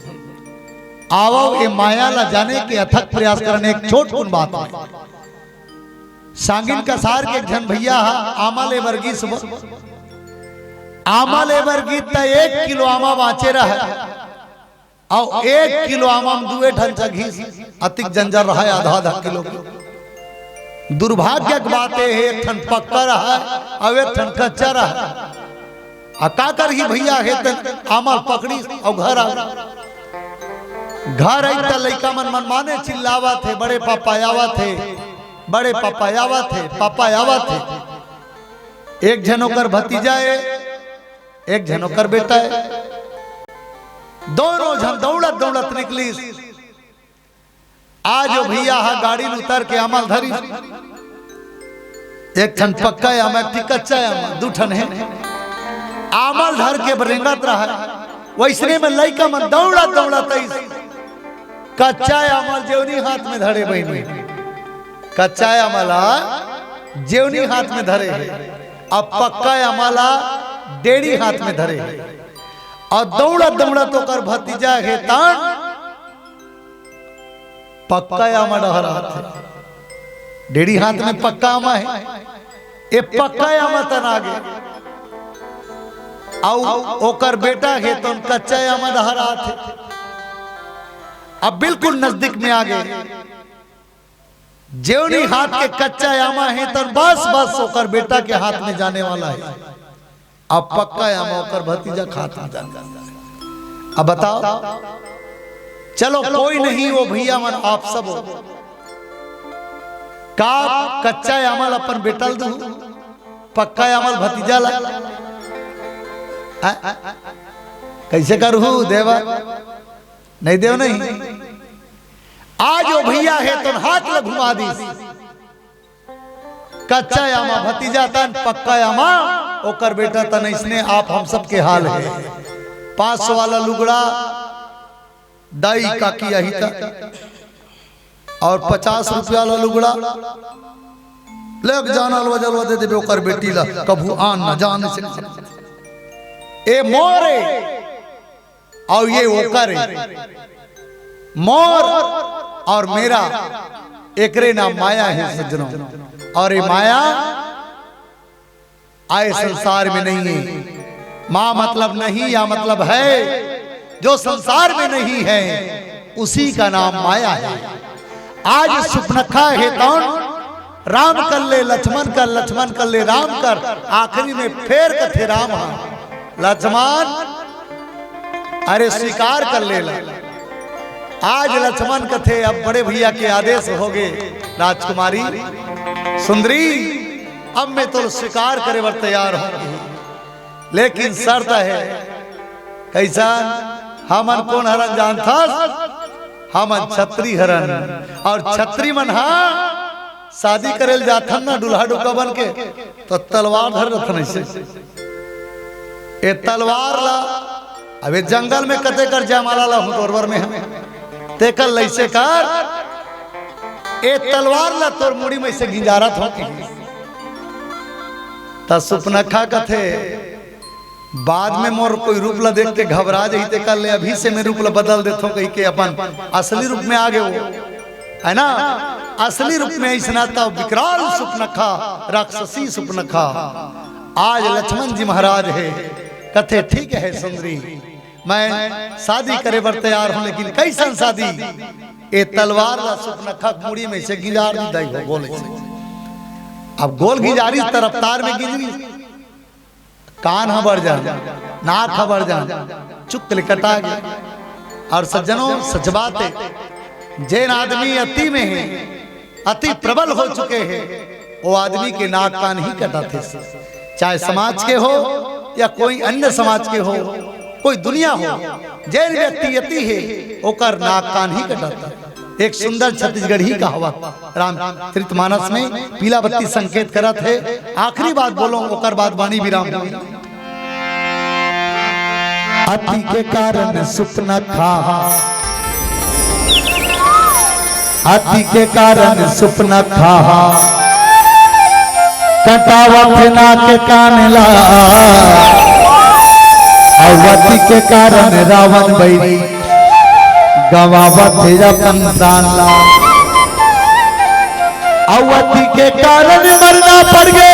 आवो ये माया ला जाने के अथक प्रयास करने। एक छोट कुन बात है, सांगिन कसार के एक झन भैया हा, आमा ले बर गिस वो। आमा ले बर गिस त एक किलो आमा बाँचे रहय, अउ एक किलो आमा म दुए ठन चघिस, अतिक जंजर रहय, आधा आधा किलो के। दुर्भाग्य के बात ए हे, एक ठन पक्का रहय, अउ एक ठन कच्चा रहय। आ का करही भैया, हे त आमा ल पकड़िस अउ घर आ। घर आई त लइका मन मनमाने चिल्लावत हे, "बड़े पापा आवत हे, बड़े पापा आवत हे, पापा आवत हे।" एक झन ओकर भतीजा ए, एक झन ओकर बेटा ए, दोनों झन दौड़त दौड़त निकलिस। आज ओ भैया हा गाड़ी ल उतर के आमा ल धरिस। एक ठन पक्का आमा, एक ठन कच्चा आमा, दू ठन हे। आमा ल धर के रेंगत रहय, वइसने में लइका मन दौड़त दौड़त आइस। कच्चा आमा ल जेवनी हाथ में धरे बहिनी, कच्चा आमा ला जेवनी हाथ में धरे हे, अब पक्का आमा ला डेड़ी हाथ में धरे हे। अउ दौड़त दौड़त ओकर भतीजा हे तान पक्का आमा डहर आथे। डेड़ी हाथ में पक्का आमा हे, ए पक्का आमा तन आगे, अउ ओकर बेटा हे तन कच्चा आमा डहर आथे। अब बिल्कुल नजदीक में आगे, जेवनी हाथ के कच्चा आमा हे तन बस, बस ओकर बेटा के हाथ में जाने वाला हे। अब पक्का आमा ओकर भतीजा खात में जाने वाला हे। अब बताओ, चलो कोई नहीं, वो भैया मन आप सब हो। का कच्चा आमा ल अपन बेटा ल दू, पक्का आमा ल भतीजा ला? आ? कइसे करहू देवा? नहीं देव नहीं। आज ओ भैया हे तन हाथ ल घुमा दिस। कच्चा आमा भतीजा तन, पक्का आमा ओकर बेटा तन। अइसने आप हम सब के हाल हे। पाँच सौ वाला लुगड़ा दाई काकी आही त, अउ पचास रुपया वाला लुगड़ा लेके जाना, अलवा जलवा दे देबे ओकर बेटी ला, कभू आन न जान से। ए मोर ए, अउ ये ओकर ए, मोर अउ मेरा, एकरे नाम माया हे सज्जनों। अउ ये माया आए संसार में नहीं है। माँ मतलब नहीं या मतलब है, जो संसार में नहीं है, उसी का नाम माया है। आज सुपनखा हे तौन राम कर ले लक्ष्मण कर, लक्ष्मण कर ले राम कर, आखिरी में फेर कथे राम हा लक्ष्मण, अरे स्वीकार कर ले ला। आज लक्ष्मण कथे, अब बड़े भैया के आदेश होगे राजकुमारी सुंदरी, अब मैं तो स्वीकार करे बर तैयार हूँ, लेकिन शर्त हे। कइसन? हमन कोन हरन जानथस? हमन छत्री हरन। अउ छत्री मन हा शादी करे ल जाथन ना, दूल्हा डोका बन के, त तलवार धर रथन अइसे। ए तलवार ला, अब ए जंगल में कते कर जयमाला ला हूँ तोर बर में हम। तेकर लइसे कर, ए तलवार ला तोर मुड़ी में से गिंजारत हो के। त सुपनखा कथे, बाद में मोर कोई रूप ला देख के घबरा जाही, तेकर ले अभी से मैं रूप ला बदल देथों कहि के अपन असली रूप में आ गे वो। है ना? असली रूप में अइसना त विकराल सुपनखा, राक्षसी सुपनखा। आज लक्ष्मण जी महाराज हे, कथे, "ठीक हे सुंदरी, मैं शादी करे बर तैयार हूं, लेकिन कइसन शादी?" ए तलवार ला सुपनखा के मुड़ी में से गिंजार दी दाई हो गोल से। अब गोल गिंजारी त रफ्तार में गिंजरी, कान ह बढ़ जान, नाक ह बढ़ जान, चुक ले कटा गे। अउ सज्जनों, सच बात हे, जेन आदमी अति में हे, अति प्रबल हो चुके हे, वो आदमी के नाक कान ही कटाथे, चाहे समाज के हो या कोई अन्य समाज के हो, कोई दुनिया हो, जेन व्यक्ति अति हे, ओकर नाक कान ही कटाथे। एक सुंदर छत्तीसगढ़ी कहावत रामचरित मानस में पीला बत्ती संकेत करत हे। आखिरी बात बोलों, ओकर बाद वाणी विराम होही। अति के कारण सुपनखा, अति के कारण सुपनखा कटावत हे नाक कान ला, अउ अति के कारण रावण बइरी गंवावत हे अपन प्रान ला। अउ अति के कारण मरना पड़ गे,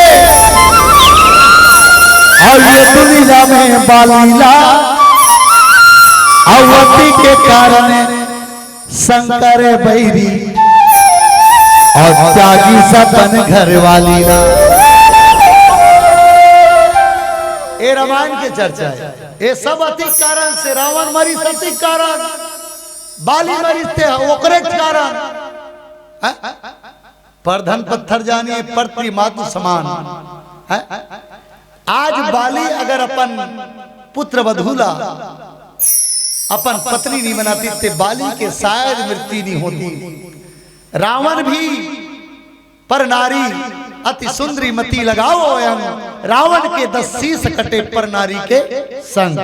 अउ ये दुनिया में बाली ला। अउ अति के कारण शंकर बइरी अउ त्यागिस अपन घरवाली ला। ए रामायण के चर्चा हे। ए सब अति कारण से रावण मरिस, अति कारण बाली मरिस ते ओकरे कारण। हैं? पर धन पत्थर जानी, पर प्रिय मातु समान। हैं? आज बाली अगर अपन पुत्र वधू ला अपन पत्नी नहीं बनातिस ते बाली के शायद मृत्यु नहीं होती। रावण भी पर नारी अति सुंदरी मति लगावो अंग, रावण के दस शीश कटे पर नारी के संग।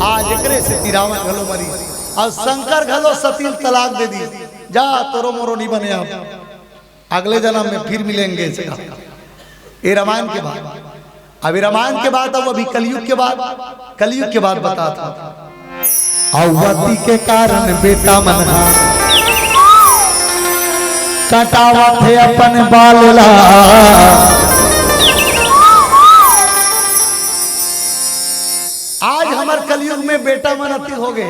आज एकरे सेती रावण घलो मरिस अउ शंकर घलो सती ल तलाक दे दिस, जा तोरो मोरो नहीं बने, अब अगले जन्म में फिर मिलेंगे। ए रामायण के बात, अभी रामायण के बात, अब अभी कलयुग के बात, कलयुग के बात बताथंव। अउ अति के कारण बेटा मन ह कटावत हे अपन बाल ला। आज हमर कलयुग में बेटा मन अति हो गे,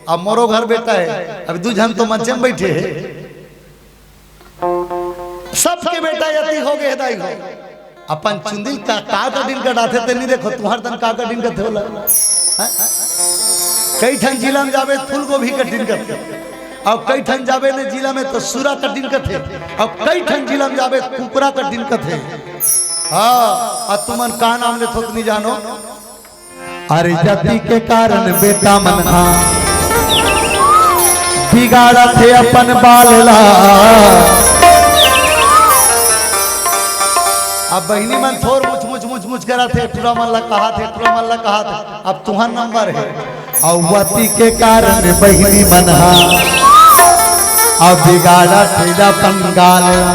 अब मोरो घर बेटा हे, अब दू झन तो मंचे में बइठे हे। सबके बेटा अति हो गे हे दाई हो। अपन चुंदी ल का, का कटिन कटाथे ते नहीं देखो, तुंहर तन का कटिन कथे ओला। हैं? कई ठन जिला में जाबे फूलगोभी कटिन कथे, अउ कई ठन जाबे ने जिला में तो सूरा कटिन कथे, अउ कई ठन जिला में जाबे कुकरा कटिन कथे। हाँ, अउ तुमन का नाम लेथो त नहीं जानो। अरे अति के कारण बेटा मन ह बिगाड़त हे अपन बाल ला। अब बहिनी मन थोर मुछ मुछ मुछ मुछ करत हे, टुरा मन ला कहत हे, टुरा मन ला कहत हे। अब तुंहर नंबर हे। अउ अति के कारण बहिनी मन ह अब बिगाड़त हे अपन गाल ला।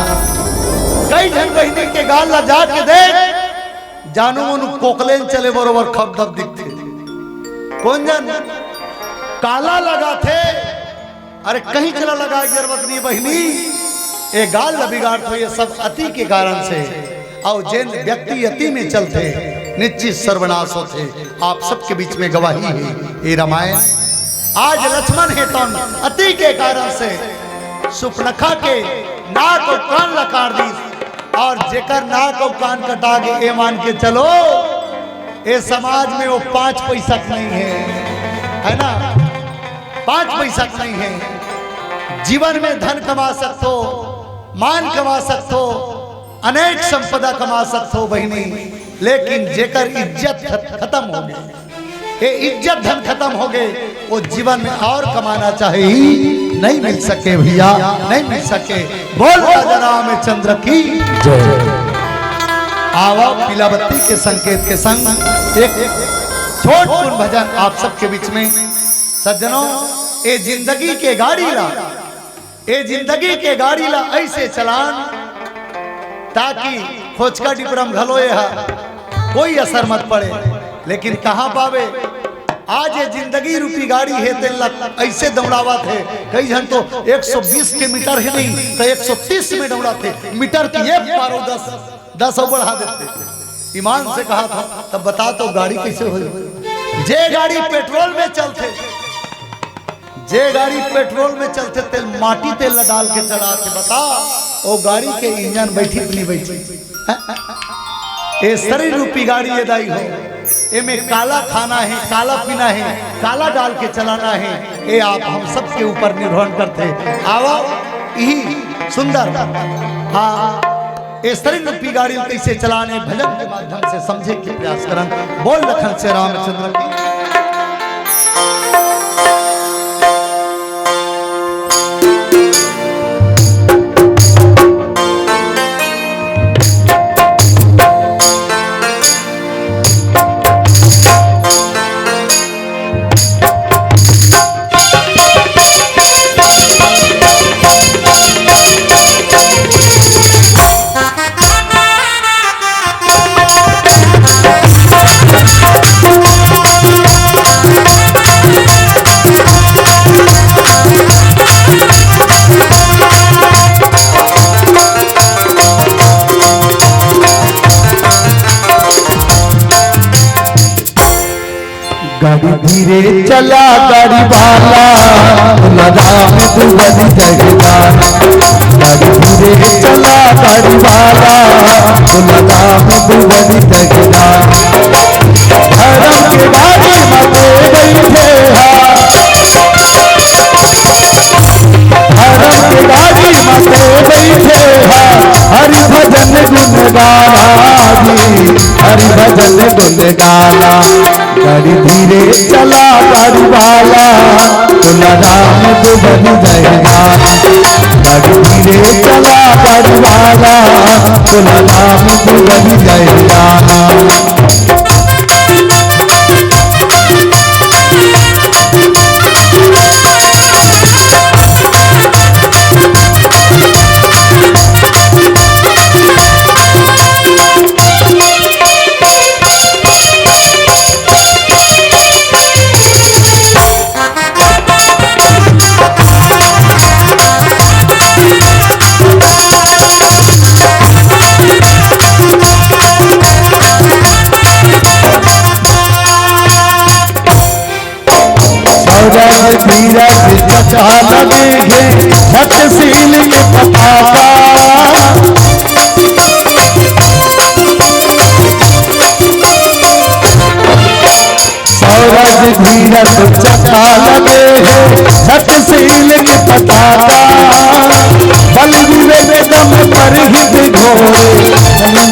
कई झन बहिनी के गाल ला जाके देख, जानू मनू कोकलेन चले बरोबर खपदप दिखथे। कोन जन काला लगाथे, अरे कहीं चला लगाए के जरूरत नहीं बहिनी, ए गाल ला बिगाड़थे, ये सब अति के कारण से। अउ जेन व्यक्ति अति में चलथे, निश्चित सर्वनाश होथे। आप सबके बीच में गवाही हे ए रामायण। आज लक्ष्मण हे तौन अति के कारण से सुपनखा के नाक अउ कान ला काट दीस। अउ जेकर नाक अउ कान कटा गे, ए मान के चलो, ए समाज में वो पांच पैसा के नहीं हे, है ना? पांच पैसा के नहीं हे। जीवन में धन कमा सकथो, मान कमा सकथो, अनेक संपदा कमा सकथो बहिनी, लेकिन जेकर इज्जत खत-, खतम हो गे, ये इज्जत धन खतम हो गे, वो जीवन में अउ कमाना चाहे ही नहीं मिल सके भैया, नहीं मिल सके। बोल राजा रामचंद्र की जय। आवा पीला बत्ती के संकेत के संग एक छोट कुन भजन आप सबके बीच में। सज्जनों, ए जिंदगी के गाड़ी ला ए जिंदगी के गाड़ी ला अइसे चलान, ताकि खोचका डिपरम घलो ए हा कोई असर मत पड़े। लेकिन कहाँ पावे, आज ये जिंदगी रूपी गाड़ी हे, तेन ला अइसे दौड़ावत हे। कई झन तो एक सौ बीस के मीटर हे नहीं, तो एक सौ तीस में दौड़त हे। मीटर की एक पारो दस, दस अउ बढ़ा देथे। ईमान से कहा था, तब बता तो गाड़ी कइसे होही? जे गाड़ी पेट्रोल में चलथे, जे गाड़ी पेट्रोल में चलथे, तेल माटी तेल ला डाल के चलाथे। बता, ओ गाड़ी के इंजन बैठी कि नहीं बैठी? ए शरीर रूपी गाड़ी ये दाई हो, एमे काला खाना हे, काला पीना हे, काला डाल के चलाना हे, ए आप हम सबके ऊपर निर्भर करथे। आवा, इही सुंदर, हाँ, ए शरीर रूपी गाड़ी कइसे चलाने, भजन के माध्यम से समझे के प्रयास करन। बोल लखन से रामचंद्र की। गाड़ी धीरे चला गाड़ी वाला, बोला राम दुबरी जगदान। गाड़ी धीरे चला गाड़ी वाला, बोला राम दुबरी जगदान। धर्म के गाड़ी में बैठे हा, धर्म के गाड़ी में बैठे हा, हरि भजन गुण गाना जी, हरि भजन गुण गाना। गाड़ी धीरे चला गाड़ी वाला, बोला राम दुबरी जगदान। गाड़ी धीरे चला गाड़ी वाला, बोला राम दुबरी जगदान। सौरज धीरज जटा लगे हे, झट सील ये पताका। सौरज धीरज जटा लगे हे, झट सील ये पताका। बल विवेक दम पर हित घोर,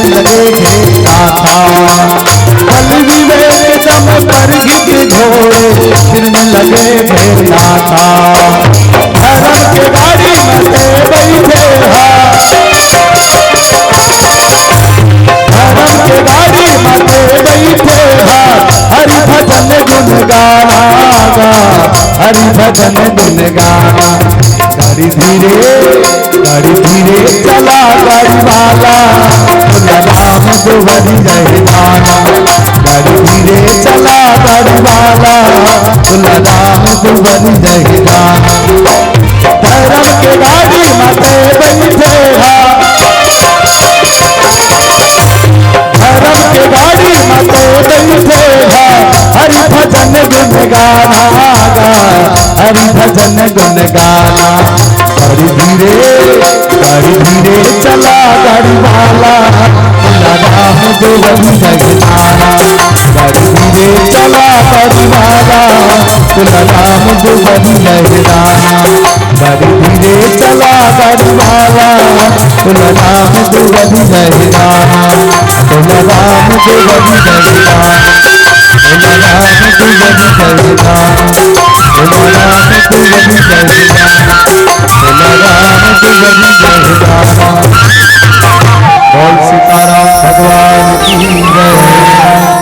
लगे हे नाथा। बल विवेक दम पर हित घोर, फिर में लगे भेदाता। धर्म के गाड़ी में ते बैठे हा, धर्म के गाड़ी में ते बैठे हा, हरि भजन गुण गाना गा, हरि भजन गुण गाना। गाड़ी धीरे, गाड़ी धीरे चला गाड़ी वाला, बोला राम दुबरी जगदान। गाड़ी धीरे चला गाड़ी वाला, बोला राम दुबरी जगदान। धर्म के गाड़ी में ते बैठे हा, धर्म के गाड़ी में ते बैठे हा, हरि भजन गुण गाना गा, हरि भजन गुण गाना। गाड़ी धीरे, गाड़ी धीरे चला गाड़ी वाला, बोला राम दुबरी जगदान। गाड़ी धीरे चला गाड़ी वाला, बोला राम दुबरी जगदान। गाड़ी धीरे चला गाड़ी वाला, बोला राम दुबरी जगदान। बोला राम दुबरी जगदान। बोला राम दुबरी जगदान। बोला राम दुबरी जगदान। बोला राम दुबरी जगदान। बोल सीताराम भगवान की जय।